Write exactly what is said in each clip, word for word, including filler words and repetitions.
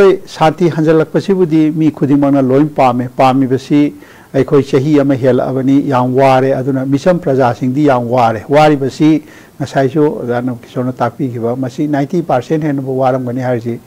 ꯑꯩꯈꯣꯏ ꯁꯥꯟꯇꯤ ꯍꯟꯖꯜꯂꯛꯄꯁꯤꯕꯨꯗꯤ ꯃꯤ ꯈꯨꯗꯤꯡꯃꯛꯅ ꯂꯣꯏ ꯄꯥꯝꯃꯦ꯫ ꯄꯥꯝꯃꯤꯕꯁꯤ ꯑꯩꯈꯣꯏ ꯆꯍꯤ ꯑꯃ ꯍꯦꯜꯂꯛꯑꯕꯅꯤ, ꯌꯥꯝ ꯋꯥꯔꯦ꯫ ꯑꯗꯨꯅ ꯃꯤꯆꯝ ꯄ꯭ꯔꯖꯥꯁꯤꯡꯗꯤ ꯌꯥꯝ ꯋꯥꯔꯦ꯫ ꯋꯥꯔꯤꯕꯁꯤ ꯉꯁꯥꯏꯁꯨ ꯑꯣꯖꯥ ꯅꯕꯀꯤꯁꯣꯔꯅ ꯇꯥꯛꯄꯤꯈꯤꯕ, ꯃꯁꯤ ninety percent ꯍꯦꯟꯅꯕꯨ ꯋꯥꯔꯝꯒꯅꯤ ꯍꯥꯏꯔꯤꯁꯤ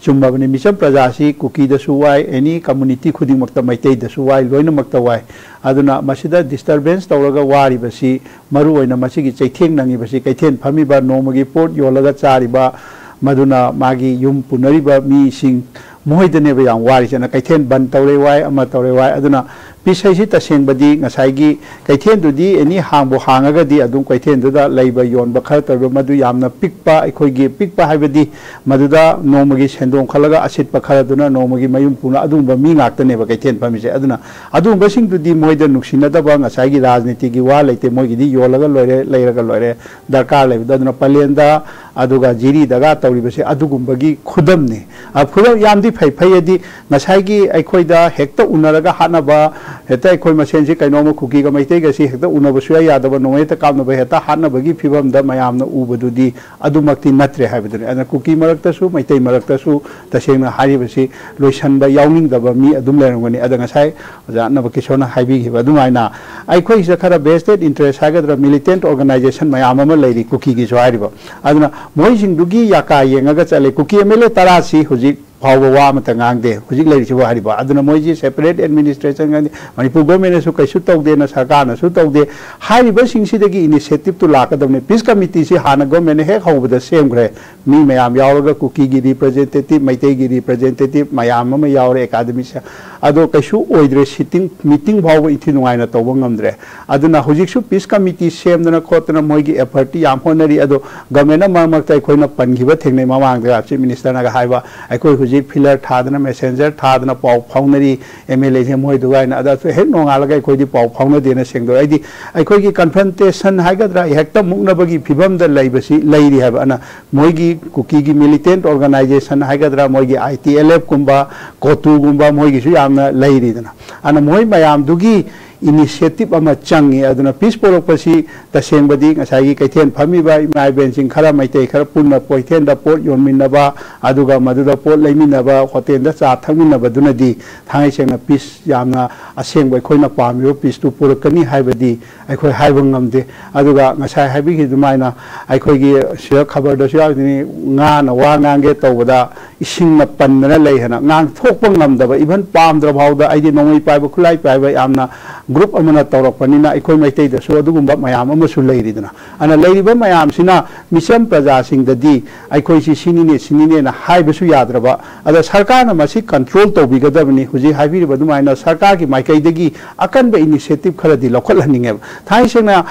ꯆꯨꯝꯃꯕꯅꯤ꯫ ꯃꯤꯆꯝ ꯄ꯭ꯔꯖꯥꯁꯤ ꯀꯨꯀꯤꯗꯁꯨ ꯋꯥꯏ, any community ꯈꯨꯗꯤꯡꯃꯛꯇ, ꯃꯩꯇꯩꯗꯁꯨ ꯋꯥꯏ, ꯂꯣꯏꯅꯃꯛꯇ ꯋꯥꯏ꯫ ꯑꯗꯨꯅ ꯃꯁꯤꯗ disturbance ꯇꯧꯔꯒ ꯋꯥꯔꯤꯕꯁꯤ, ꯃꯔꯨꯑꯣꯏꯅ ꯃꯁꯤꯒꯤ ꯆꯩꯊꯦꯡ ꯅꯪꯉꯤꯕꯁꯤ ꯀꯩꯊꯦꯜ ꯐꯝꯃꯤꯕ, ꯅꯣꯡꯃꯒꯤ ꯄꯣꯠ ꯌꯣꯜꯂꯒ ꯆꯥꯔꯤꯕ, ꯃꯗꯨꯅ ꯃꯥꯒꯤ ꯌꯨꯝ ꯄꯨꯅꯔꯤꯕ ꯃꯤꯁꯤꯡ, ꯃꯈꯣꯏꯗꯅꯦꯕ ꯌꯥꯝ ꯋꯥꯔꯤꯁꯦ꯫ ꯑꯗꯨꯅ ꯀꯩꯊꯦꯜ ꯕꯟ ꯇꯧꯔꯦ ꯋꯥꯏ, ꯑꯃ ꯇꯧꯔꯦ ꯋꯥꯏ꯫ ꯑꯗꯨꯅ ꯄꯤꯁ ꯍꯥꯏꯁꯤ ꯇꯁꯦꯡꯕꯗꯤ ꯉꯁꯥꯏꯒꯤ ꯀꯩꯊꯦꯜꯗꯨꯗꯤ ꯑꯦꯅꯤ ꯍꯥꯡꯕꯨ ꯍꯥꯡꯉꯒꯗꯤ ꯑꯗꯨꯝ ꯀꯩꯊꯦꯜꯗꯨꯗ ꯂꯩꯕ ꯌꯣꯟꯕ ꯈꯔ ꯇꯧꯔꯤꯕ, ꯃꯗꯨ ꯌꯥꯝꯅ ꯄꯤꯛꯄ, ꯑꯩꯈꯣꯏꯒꯤ ꯄꯤꯛꯄ ꯍꯥꯏꯕꯗꯤ ꯃꯗꯨꯗ ꯅꯣꯡꯃꯒꯤ ꯁꯦꯟꯗꯣꯡ ꯈꯜꯂꯒ ꯑꯁꯤꯠꯄ ꯈꯔꯗꯨꯅ ꯅꯣꯡꯃꯒꯤ ꯃꯌꯨꯝ ꯄꯨꯅ ꯑꯗꯨꯒꯨꯝꯕ ꯃꯤ ꯉꯥꯛꯇꯅꯦꯕ ꯀꯩꯊꯦꯜ ꯐꯝꯃꯤꯁꯦ꯫ ꯑꯗꯨꯅ ꯑꯗꯨꯒꯨꯝꯕꯁꯤꯡꯗꯨꯗꯤ ꯃꯣꯏꯗ ꯅꯨꯡꯁꯤꯅꯗꯕ, ꯉꯁꯥꯏꯒꯤ ꯔꯥꯖꯅꯤꯇꯤꯒꯤ ꯋꯥ ꯂꯩꯇꯦ, ꯃꯣꯏꯒꯤꯗꯤ ꯌꯣꯜꯂꯒ ꯂꯣꯏꯔꯦ, ꯂꯩꯔꯒ ꯂꯣꯏꯔꯦ꯫ ꯗꯔꯀꯥꯔ ꯂꯩꯕꯗ꯫ ꯑꯗꯨꯅ ꯄꯂꯦꯟꯗ ꯑꯗꯨꯒ ꯖꯤꯔꯤꯗꯒ ꯇꯧꯔꯤꯕꯁꯦ ꯑꯗꯨꯒꯨꯝꯕꯒꯤ ꯈꯨꯗꯝꯅꯤ꯫ ꯑ, ꯈꯨꯗꯝ ꯌꯥꯝꯗꯤ ꯐꯩ꯫ ꯐꯩ ꯍꯥꯏꯗꯤ ꯉꯁꯥꯏꯒꯤ ꯑꯩꯈꯣꯏꯗ ꯍꯦꯛꯇ ꯎꯅꯔꯒ ꯍꯥꯠꯅꯕ, ꯍꯦꯛꯇ ꯑꯩꯈꯣꯏ ꯃꯁꯦꯟꯁꯤ ꯀꯩꯅꯣꯝꯃ ꯀꯨꯀꯤꯒ ꯃꯩꯇꯩꯒꯁꯤ ꯍꯦꯛꯇ ꯎꯅꯕ ꯁꯨꯡꯌꯥ ꯌꯥꯗꯕ, ꯅꯣꯡꯃꯩ ꯍꯦꯛꯇ ꯀꯥꯞꯅꯕ, ꯍꯦꯛꯇ ꯍꯥꯠꯅꯕꯒꯤ ꯐꯤꯕꯝꯗ ꯃꯌꯥꯝꯅ ꯎꯕꯗꯨꯗꯤ ꯑꯗꯨꯃꯛꯇꯤ ꯅꯠꯇ꯭ꯔꯦ ꯍꯥꯏꯕꯗꯨꯅꯤ꯫ ꯑꯗꯨꯅ ꯀꯨꯀꯤ ꯃꯔꯛꯇꯁꯨ, ꯃꯩꯇꯩ ꯃꯔꯛꯇꯁꯨ ꯇꯁꯦꯡꯅ ꯍꯥꯏꯔꯤꯕꯁꯤ ꯂꯣꯏꯁꯟꯕ ꯌꯥꯎꯅꯤꯡꯗꯕ ꯃꯤ ꯑꯗꯨꯝ ꯂꯩꯔꯝꯒꯅꯤ꯫ ꯑꯗ ꯉꯁꯥꯏ ꯑꯣꯖꯥ ꯅꯕꯀꯤꯁꯣꯔꯅ ꯍꯥꯏꯕꯤꯈꯤꯕ ꯑꯗꯨꯃꯥꯏꯅ, ꯑꯩꯈꯣꯏꯁꯤꯗ ꯈꯔ vested interest ꯍꯥꯏꯒꯗ꯭ꯔꯥ, militant organization ꯃꯌꯥꯝ ꯑꯃ ꯂꯩꯔꯤ ꯀꯨꯀꯤꯒꯤꯁꯨ ꯍꯥꯏꯔꯤꯕ꯫ ꯑꯗꯨꯅ ꯃꯣꯏꯁꯤꯡꯗꯨꯒꯤ ꯌꯥꯀꯥ ꯌꯦꯡꯉꯒ ꯆꯠꯂꯤ꯫ ꯀꯨꯀꯤ MLA ꯇꯔꯥꯁꯤ ꯍꯧꯖꯤꯛ ꯐꯥꯎꯕ ꯋꯥ ꯑꯃꯠꯇ ꯉꯥꯡꯗꯦ, ꯍꯧꯖꯤꯛ ꯂꯩꯔꯤꯁꯤꯕꯨ ꯍꯥꯏꯔꯤꯕ꯫ ꯑꯗꯨꯅ ꯃꯣꯏꯁꯤ separate administration ꯉꯥꯡꯗꯦ, ꯃꯅꯤꯄꯨꯔ government ꯅꯁꯨ ꯀꯩꯁꯨ ꯇꯧꯗꯦꯅ, ꯁꯔꯀꯥꯔꯅꯁꯨ ꯇꯧꯗꯦ꯫ ꯍꯥꯏꯔꯤꯕꯁꯤꯡꯁꯤꯗꯒꯤ initiative ꯇꯨ ꯂꯥꯛꯀꯗꯕꯅꯤ꯫ Peace committee ꯁꯤ ꯍꯥꯟꯅ government ꯅ ꯍꯦꯛ ꯍꯧꯕꯗ ꯁꯦꯝꯈ꯭ꯔꯦ꯫ ꯃꯤ ꯃꯌꯥꯝ ꯌꯥꯎꯔꯒ, ꯀꯨꯀꯤꯒꯤ representative, ꯃꯩꯇꯩꯒꯤ representative ꯃꯌꯥꯝ ꯑꯃ ꯌꯥꯎꯔꯦ, academician꯫ ꯑꯗꯣ ꯀꯩꯁꯨ ꯑꯣꯏꯗ꯭ꯔꯦ, sitting meeting ꯐꯥꯎꯕ ꯏꯟꯊꯤ ꯅꯨꯡꯉꯥꯏꯅ ꯇꯧꯕ ꯉꯝꯗ꯭ꯔꯦ꯫ ꯑꯗꯨꯅ ꯍꯧꯖꯤꯛꯁꯨ peace committee ꯁꯦꯝꯗꯅ ꯈꯣꯠꯇꯅ ꯃꯣꯏꯒꯤ effort ꯇꯤ ꯌꯥꯝ ꯍꯣꯠꯅꯔꯤ꯫ ꯑꯗꯣ government ꯅ ꯃꯔꯛ ꯃꯔꯛꯇ ꯑꯩꯈꯣꯏꯅ ꯄꯟꯈꯤꯕ ꯊꯦꯡꯅꯩ, ꯃꯃꯥꯡꯗ chief minister ꯅꯒ ꯍꯥꯏꯕ, "ꯑꯩꯈꯣꯏ ꯍꯧꯖꯤꯛ feeler ꯊꯥꯗꯅ, messenger ꯊꯥꯗꯅ ꯄꯥꯎ ꯐꯥꯎꯅꯔꯤ MLA ꯁꯦ ꯃꯣꯏꯗꯨꯒ" ꯍꯥꯏꯅ꯫ ꯑꯗ ꯍꯦꯛ ꯅꯣꯡꯉꯥꯜꯂꯒ ꯑꯩꯈꯣꯏꯗꯤ ꯄꯥꯎ ꯐꯥꯎꯅꯗꯦꯅ ꯁꯦꯡꯗꯣꯛꯑꯦ꯫ ꯍꯥꯏꯗꯤ ꯑꯩꯈꯣꯏꯒꯤ confrontation ꯍꯥꯏꯒꯗ꯭ꯔꯥ, ꯍꯦꯛꯇ ꯃꯨꯛꯅꯕꯒꯤ ꯐꯤꯕꯝꯗ ꯂꯩꯕꯁꯤ ꯂꯩꯔꯤ ꯍꯥꯏꯕ꯫ ꯑꯗꯨꯅ ꯃꯣꯏꯒꯤ ꯀꯨꯀꯤꯒꯤ militant organization ꯍꯥꯏꯒꯗ꯭ꯔꯥ, ꯃꯣꯏꯒꯤ ITLF ꯀꯨꯝꯕ, ꯀꯣꯇꯨꯒꯨꯝꯕ, ꯃꯣꯏꯒꯤꯁꯨ ꯌꯥꯝꯅ ꯂꯩꯔꯤꯗꯅ꯫ ꯑꯗꯨꯅ ꯃꯣꯏ ꯃꯌꯥꯝꯗꯨꯒꯤ initiative ꯑꯃ ꯆꯪꯉꯤ꯫ ꯑꯗꯨꯅ peace ꯄꯣꯔꯛꯄꯁꯤ ꯇꯁꯦꯡꯕꯗꯤ ꯉꯁꯥꯏꯒꯤ ꯀꯩꯊꯦꯜ ꯐꯝꯃꯤꯕ ꯏꯃꯥ ꯏꯕꯦꯟꯁꯤꯡ ꯈꯔ, ꯃꯩꯇꯩ ꯈꯔ ꯄꯨꯟꯅ ꯀꯩꯊꯦꯜꯗ ꯄꯣꯠ ꯌꯣꯟꯃꯤꯟꯅꯕ, ꯑꯗꯨꯒ ꯃꯗꯨꯗ ꯄꯣꯠ ꯂꯩꯃꯤꯟꯅꯕ, ꯍꯣꯇꯦꯜꯗ ꯆꯥ ꯊꯛꯃꯤꯟꯅꯕꯗꯨꯅꯗꯤ ꯊꯥꯡꯒꯩ ꯁꯦꯡꯅ peace, ꯌꯥꯝꯅ ꯑꯁꯦꯡꯕ ꯑꯩꯈꯣꯏꯅ ꯄꯥꯝꯃꯤꯕ peace ꯇꯨ ꯄꯨꯔꯛꯀꯅꯤ ꯍꯥꯏꯕꯗꯤ ꯑꯩꯈꯣꯏ ꯍꯥꯏꯕ ꯉꯝꯗꯦ꯫ ꯑꯗꯨꯒ ꯉꯁꯥꯏ ꯍꯥꯏꯕꯤꯈꯤ ꯑꯗꯨꯃꯥꯏꯅ ꯑꯩꯈꯣꯏꯒꯤ ꯁꯤꯗ ꯈꯕꯔꯗꯁꯨ ꯌꯥꯎꯔꯤꯗꯨꯅꯤ, ꯉꯥꯅ ꯋꯥ ꯉꯥꯡꯒꯦ ꯇꯧꯕꯗ ꯏꯁꯤꯡꯅ ꯄꯟꯗꯅ ꯂꯩ ꯍꯥꯏꯅ ꯉꯥꯡꯊꯣꯛꯄ ꯉꯝꯗꯕ, even ꯄꯥꯝꯗ꯭ꯔ ꯐꯥꯎꯗ, ꯑꯩꯗꯤ ꯅꯣꯡꯃꯩ ꯄꯥꯏꯕ, ꯈꯨꯠꯂꯥꯏ ꯄꯥꯏꯕ ꯌꯥꯝꯅ group ꯑꯃꯅ ꯇꯧꯔꯛꯄꯅꯤꯅ ꯑꯩꯈꯣꯏ ꯃꯩꯇꯩꯗꯁꯨ ꯑꯗꯨꯒꯨꯝꯕ ꯃꯌꯥꯝ ꯑꯃꯁꯨ ꯂꯩꯔꯤꯗꯅ꯫ ꯑꯗꯨꯅ ꯂꯩꯔꯤꯕ ꯃꯌꯥꯝꯁꯤꯅ ꯃꯤꯆꯝ ꯄ꯭ꯔꯖꯥꯁꯤꯡꯗꯗꯤ ꯑꯩꯈꯣꯏꯁꯤ ꯁꯤꯅꯤꯅꯦ, ꯁꯤꯅꯤꯅꯦꯅ ꯍꯥꯏꯕꯁꯨ ꯌꯥꯗ꯭ꯔꯕ, ꯑꯗ ꯁꯔꯀꯥꯔꯅ ꯃꯁꯤ control ꯇꯧꯕꯤꯒꯗꯕꯅꯤ꯫ ꯍꯧꯖꯤꯛ ꯍꯥꯏꯕꯤꯔꯤꯕ ꯑꯗꯨꯃꯥꯏꯅ ꯁꯔꯀꯥꯔꯒꯤ ꯃꯥꯏꯀꯩꯗꯒꯤ ꯑꯀꯟꯕ initiative ꯈꯔꯗꯤ ꯂꯧꯈꯠꯍꯟꯅꯤꯡꯉꯦꯕ꯫ ꯊꯥꯡꯒꯩ ꯁꯦꯡꯅ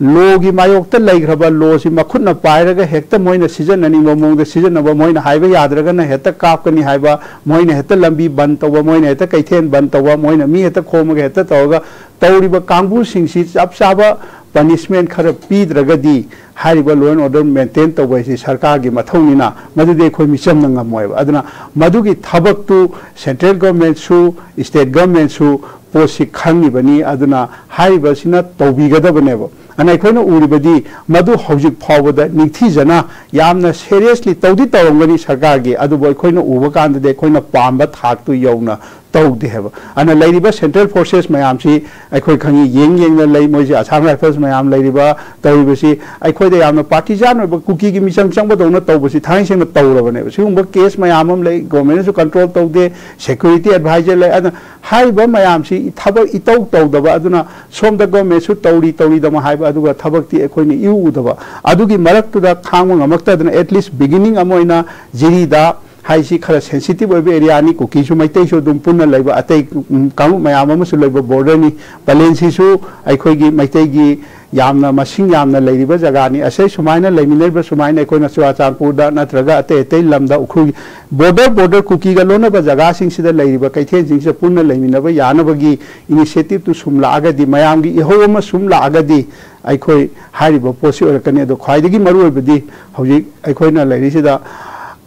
ꯂꯣꯒꯤ ꯃꯥꯌꯣꯛꯇ ꯂꯩꯈ꯭ꯔꯕ, ꯂꯣꯁꯤ ꯃꯈꯨꯠꯅ ꯄꯥꯏꯔꯒ ꯍꯦꯛꯇ ꯃꯣꯏꯅ ꯁꯤꯖꯤꯟꯅꯅꯤꯡꯕ ꯃꯑꯣꯡꯗ ꯁꯤꯖꯤꯟꯅꯕ, ꯃꯣꯏꯅ ꯍꯥꯏꯕ ꯌꯥꯗ꯭ꯔꯒꯅ ꯍꯦꯛꯇ ꯀꯥꯞꯀꯅꯤ ꯍꯥꯏꯕ, ꯃꯣꯏꯅ ꯍꯦꯛꯇ ꯂꯝꯕꯤ ꯕꯟ ꯇꯧꯕ, ꯃꯣꯏꯅ ꯍꯦꯛꯇ ꯀꯩꯊꯦꯜ ꯕꯟ ꯇꯧꯕ, ꯃꯣꯏꯅ ꯃꯤ ꯍꯦꯛꯇ ꯈꯣꯝꯃꯒ ꯍꯦꯛꯇ ꯇꯧꯔꯒ ꯇꯧꯔꯤꯕ ꯀꯥꯡꯕꯨꯁꯤꯡꯁꯤ ꯆꯞ ꯆꯥꯕ punishment ꯈꯔ ꯄꯤꯗ꯭ꯔꯒꯗꯤ ꯍꯥꯏꯔꯤꯕ law and order maintain ꯇꯧꯕ ꯍꯥꯏꯁꯤ ꯁꯔꯀꯥꯔꯒꯤ ꯃꯊꯧꯅꯤꯅ ꯃꯗꯨꯗꯤ ꯑꯩꯈꯣꯏ ꯃꯤꯆꯝꯅ ꯉꯝꯃꯣꯏꯕ꯫ ꯑꯗꯨꯅ ꯃꯗꯨꯒꯤ ꯊꯕꯛꯇꯨ central government ꯁꯨ, state government ꯁꯨ ꯄꯣꯠꯁꯤ ꯈꯪꯉꯤꯕꯅꯤ, ꯑꯗꯨꯅ ꯍꯥꯏꯔꯤꯕꯁꯤꯅ ꯇꯧꯕꯤꯒꯗꯕꯅꯦꯕ꯫ ꯑꯗꯨꯅ ꯑꯩꯈꯣꯏꯅ ꯎꯔꯤꯕꯗꯤ ꯃꯗꯨ ꯍꯧꯖꯤꯛ ꯐꯥꯎꯕꯗ ꯅꯤꯡꯊꯤꯖꯅ ꯌꯥꯝꯅ seriously ꯇꯧꯗꯤ ꯇꯧꯔꯝꯒꯅꯤ ꯁꯔꯀꯥꯔꯒꯤ, ꯑꯗꯨꯕꯨ ꯑꯩꯈꯣꯏꯅ ꯎꯕ ꯀꯥꯟꯗꯗꯤ ꯑꯩꯈꯣꯏꯅ ꯄꯥꯝꯕ ꯊꯥꯛꯇꯨ ꯌꯧꯅ ꯇꯧꯗꯦ ꯍꯥꯏꯕ꯫ ꯑꯗꯨꯅ ꯂꯩꯔꯤꯕ central forces ꯃꯌꯥꯝꯁꯤ ꯑꯩꯈꯣꯏ ꯈꯪꯉꯤ, ꯌꯦꯡ ꯌꯦꯡꯅ ꯂꯩ꯫ ꯃꯣꯏꯁꯤ Assam Rifles ꯃꯌꯥꯝ ꯂꯩꯔꯤꯕ, ꯇꯧꯔꯤꯕꯁꯤ ꯑꯩꯈꯣꯏꯗ ꯌꯥꯝꯅ partisan ꯑꯣꯏꯕ ꯀꯨꯀꯤꯒꯤ ꯃꯤꯆꯪ ꯆꯪꯕꯗꯧꯅ ꯇꯧꯕꯁꯤ ꯊꯥꯡꯒꯩ ꯁꯦꯡꯅ ꯇꯧꯔꯕꯅꯦꯕ꯫ ꯁꯤꯒꯨꯝꯕ case ꯃꯌꯥꯝ ꯑꯃ ꯂꯩ, government ꯅꯁꯨ control ꯇꯧꯗꯦ, security adviser ꯂꯩ꯫ ꯑꯗꯨꯅ ꯍꯥꯏꯔꯤꯕ ꯃꯌꯥꯝꯁꯤ ꯊꯕꯛ ꯏꯇꯧ ꯇꯧꯗꯕ, ꯑꯗꯨꯅ ꯁꯣꯝꯗ government ꯁꯨ ꯇꯧꯔꯤ ꯇꯧꯔꯤꯗꯃꯛ ꯍꯥꯏꯕ, ꯑꯗꯨꯒ ꯊꯕꯛꯇꯤ ꯑꯩꯈꯣꯏꯅ ꯏꯎ ꯎꯗꯕ꯫ ꯑꯗꯨꯒꯤ ꯃꯔꯛꯇꯨꯗ ꯈꯥꯡꯕ ꯉꯝꯃꯛꯇꯗꯅ at least beginning ꯑꯃ ꯑꯣꯏꯅ ꯖꯤꯔꯤꯗ ꯍꯥꯏꯁꯤ ꯈꯔ sensitive ꯑꯣꯏꯕ area ꯅꯤ, ꯀꯨꯀꯤꯁꯨ ꯃꯩꯇꯩꯁꯨ ꯑꯗꯨꯝ ꯄꯨꯟꯅ ꯂꯩꯕ, ꯑꯇꯩ, ꯎꯝ, ꯀꯥꯡꯂꯨꯞ ꯃꯌꯥꯝ ꯑꯃꯁꯨ ꯂꯩꯕ border ꯅꯤ꯫ ꯄꯂꯦꯟꯁꯤꯁꯨ ꯑꯩꯈꯣꯏꯒꯤ ꯃꯩꯇꯩꯒꯤ ꯌꯥꯝꯅ ꯃꯁꯤꯡ ꯌꯥꯝꯅ ꯂꯩꯔꯤꯕ ꯖꯒꯥꯅꯤ꯫ ꯑꯁꯩ ꯁꯨꯃꯥꯏꯅ ꯂꯩꯃꯤꯟꯅꯔꯤꯕ, ꯁꯨꯃꯥꯏꯅ ꯑꯩꯈꯣꯏꯅ ꯆꯨꯔꯥꯆꯥꯟꯄꯨꯔꯗ ꯅꯠꯇ꯭ꯔꯒ ꯑꯇꯩ ꯑꯇꯩ ꯂꯝꯗ ꯎꯈ꯭ꯔꯨꯜꯒꯤ border, border ꯀꯨꯀꯤꯒ ꯂꯣꯟꯅꯕ ꯖꯒꯥꯁꯤꯡꯁꯤꯗ ꯂꯩꯔꯤꯕ ꯀꯩꯊꯦꯜꯁꯤꯡꯁꯤꯗ ꯄꯨꯟꯅ ꯂꯩꯃꯤꯟꯅꯕ ꯌꯥꯅꯕꯒꯤ initiative ꯇꯨ ꯁꯨꯝ ꯂꯥꯛꯑꯒꯗꯤ, ꯃꯌꯥꯝꯒꯤ ꯏꯍꯧ ꯑꯃ ꯁꯨꯝ ꯂꯥꯛꯑꯒꯗꯤ ꯑꯩꯈꯣꯏ ꯍꯥꯏꯔꯤꯕ ꯄꯣꯠꯁꯤ ꯑꯣꯏꯔꯛꯀꯅꯤ꯫ ꯑꯗꯣ ꯈ꯭ꯋꯥꯏꯗꯒꯤ ꯃꯔꯨꯑꯣꯏꯕꯗꯤ ꯍꯧꯖꯤꯛ ꯑꯩꯈꯣꯏꯅ ꯂꯩꯔꯤꯁꯤꯗ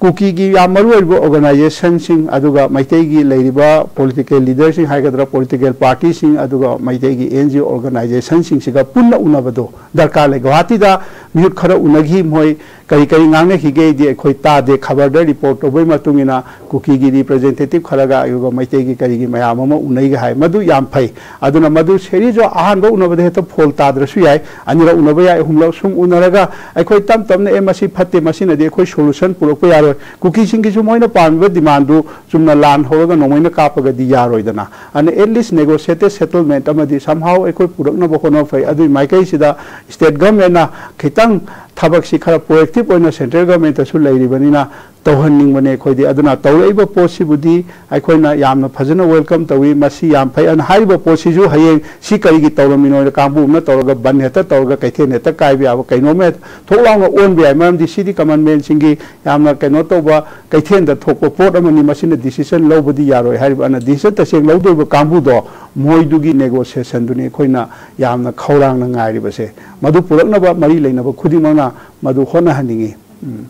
ꯀꯨꯀꯤꯒꯤ ꯌꯥꯝ ꯃꯔꯨꯑꯣꯏꯕ ꯑꯣꯔꯒꯅꯥꯏꯖꯦꯁꯟꯁꯤꯡ, ꯑꯗꯨꯒ ꯃꯩꯇꯩꯒꯤ ꯂꯩꯔꯤꯕ ꯄꯣꯂꯤꯇꯤꯀꯦꯜ ꯂꯤꯗꯔꯁꯤꯡ ꯍꯥꯏꯒꯗ꯭ꯔꯥ, ꯄꯣꯂꯤꯇꯤꯀꯦꯜ ꯄꯥꯔꯇꯤꯁꯤꯡ, ꯑꯗꯨꯒ ꯃꯩꯇꯩꯒꯤ ꯑꯦꯟ ꯖꯤ ꯑꯣ ꯑꯣꯔꯒꯅꯥꯏꯖꯦꯁꯟꯁꯤꯡꯁꯤꯒ ꯄꯨꯟꯅ ꯎꯅꯕꯗꯣ ꯗꯔꯀꯥꯔ ꯂꯩ꯫ ꯒꯨꯋꯥꯍꯥꯇꯤꯗ ꯃꯤꯍꯨꯠ ꯈꯔ ꯎꯅꯈꯤ꯫ ꯃꯣꯏ ꯀꯔꯤ ꯀꯔꯤ ꯉꯥꯡꯅꯈꯤꯒꯦꯗꯤ ꯑꯩꯈꯣꯏ ꯇꯥꯗꯦ꯫ ꯈꯕꯔꯗ ꯔꯤꯄꯣꯔꯠ ꯇꯧꯕꯒꯤ ꯃꯇꯨꯡ ꯏꯟꯅ ꯀꯨꯀꯤꯒꯤ ꯔꯤꯄ꯭ꯔꯖꯦꯟꯇꯦꯇꯤꯚ ꯈꯔꯒ ꯑꯗꯨꯒ ꯃꯩꯇꯩꯒꯤ ꯀꯔꯤꯒꯤ ꯃꯌꯥꯝ ꯑꯃ ꯎꯅꯩꯒ ꯍꯥꯏ꯫ ꯃꯗꯨ ꯌꯥꯝ ꯐꯩ꯫ ꯑꯗꯨꯅ ꯃꯗꯨ ꯁꯦꯔꯤꯁꯨ ꯑꯍꯥꯟꯕ ꯎꯅꯕꯗ ꯍꯦꯛꯇ ꯐꯣꯜ ꯇꯥꯗ꯭ꯔꯁꯨ ꯌꯥꯏ, ꯑꯅꯤꯔꯛ ꯎꯅꯕ ꯌꯥꯏ, ꯑꯍꯨꯝꯂꯛ ꯁꯨꯝ ꯎꯅꯔꯒ ꯑꯩꯈꯣꯏ ꯇꯞ ꯇꯞꯅ, "ꯑꯦ, ꯃꯁꯤ ꯐꯠꯇꯦ, ꯃꯁꯤꯅꯗꯤ ꯑꯩꯈꯣꯏ ꯁꯣꯂꯨꯁꯟ ꯄꯨꯔꯛꯄ ꯌꯥꯔꯣꯏ"꯫ ꯀꯨꯀꯤꯁꯤꯡꯒꯤꯁꯨ ꯃꯣꯏꯅ ꯄꯥꯝꯃꯤꯕ ꯗꯤꯃꯥꯟꯗꯨ ꯆꯨꯝꯅ ꯂꯥꯟ ꯍꯧꯔꯒ ꯅꯣꯡꯃꯩꯅ ꯀꯥꯞꯄꯒꯗꯤ ꯌꯥꯔꯣꯏꯗꯅ꯫ ꯑꯗꯨꯅ at least negotiated settlement ꯑꯃꯗꯤ somehow ꯑꯩꯈꯣꯏ ꯄꯨꯔꯛꯅꯕ ꯍꯣꯠꯅꯕ ꯐꯩ꯫ ꯑꯗꯨꯒꯤ ꯃꯥꯏꯀꯩꯁꯤꯗ ꯁ꯭ꯇꯦꯠ ꯒꯚꯔꯟꯃꯦꯟꯅ ꯈꯤꯇꯪ ꯊꯕꯛꯁꯤ ꯈꯔ ꯄ꯭ꯔꯣꯑꯦꯛꯇꯤꯚ ꯑꯣꯏꯅ ꯁꯦꯟꯇ꯭ꯔꯦꯜ ꯒꯚꯔꯟꯃꯦꯟꯇꯁꯨ ꯂꯩꯔꯤꯕꯅꯤꯅ ꯇꯧꯍꯟꯅꯤꯡꯕꯅꯦ ꯑꯩꯈꯣꯏꯗꯤ꯫ ꯑꯗꯨꯅ ꯇꯧꯔꯛꯏꯕ ꯄꯣꯠꯁꯤꯕꯨꯗꯤ ꯑꯩꯈꯣꯏꯅ ꯌꯥꯝꯅ ꯐꯖꯅ ꯋꯦꯜꯀꯝ ꯇꯧꯏ꯫ ꯃꯁꯤ ꯌꯥꯝ ꯐꯩ꯫ ꯑꯗꯨꯅ ꯍꯥꯏꯔꯤꯕ ꯄꯣꯠꯁꯤꯁꯨ ꯍꯌꯦꯡ ꯁꯤ ꯀꯔꯤꯒꯤ ꯇꯧꯔꯝꯃꯤꯅꯣ ꯍꯥꯏꯅ ꯀꯥꯡꯕꯨ ꯑꯃꯅ ꯇꯧꯔꯒ ꯕꯟ ꯍꯦꯛꯇ ꯇꯧꯔꯒ ꯀꯩꯊꯦꯜ ꯍꯦꯛꯇ ꯀꯥꯏꯕ ꯌꯥꯕ, ꯀꯩꯅꯣꯝꯃ ꯍꯦꯛ ꯊꯣꯛ ꯂꯥꯎꯅ ꯑꯣꯟꯕ ꯌꯥꯏ꯫ ꯃꯔꯝꯗꯤ ꯁꯤꯗꯤ ꯀꯃꯟ ꯃꯦꯟꯁꯤꯡꯒꯤ ꯌꯥꯝꯅ ꯀꯩꯅꯣ ꯇꯧꯕ, ꯀꯩꯊꯦꯜꯗ ꯊꯣꯛꯄ ꯄꯣꯠ ꯑꯃꯅꯤ꯫ ꯃꯁꯤꯅ ꯗꯤꯁꯤꯖꯟ ꯂꯧꯕꯗꯤ ꯌꯥꯔꯣꯏ꯫ ꯍꯥꯏꯔꯤꯕ ꯑꯗꯨꯅ ꯗꯤꯁꯤꯖꯟ ꯇꯁꯦꯡ ꯂꯧꯗꯣꯏꯕ ꯀꯥꯡꯕꯨꯗꯣ, ꯃꯣꯏꯗꯨꯒꯤ ꯅꯦꯒꯣꯁꯤꯌꯦꯁꯟꯗꯨꯅꯤ ꯑꯩꯈꯣꯏꯅ ꯌꯥꯝꯅ ꯈꯧꯔꯥꯡꯅ ꯉꯥꯏꯔꯤꯕꯁꯦ꯫ ꯃꯗꯨ ꯄꯨꯔꯛꯅꯕ ꯃꯔꯤ ꯂꯩꯅꯕ ꯈꯨꯗꯤꯡꯃꯛꯅ ꯃꯗꯨ ꯍꯣꯠꯅꯍꯟꯅꯤꯡꯏ꯫ ꯎꯝ꯫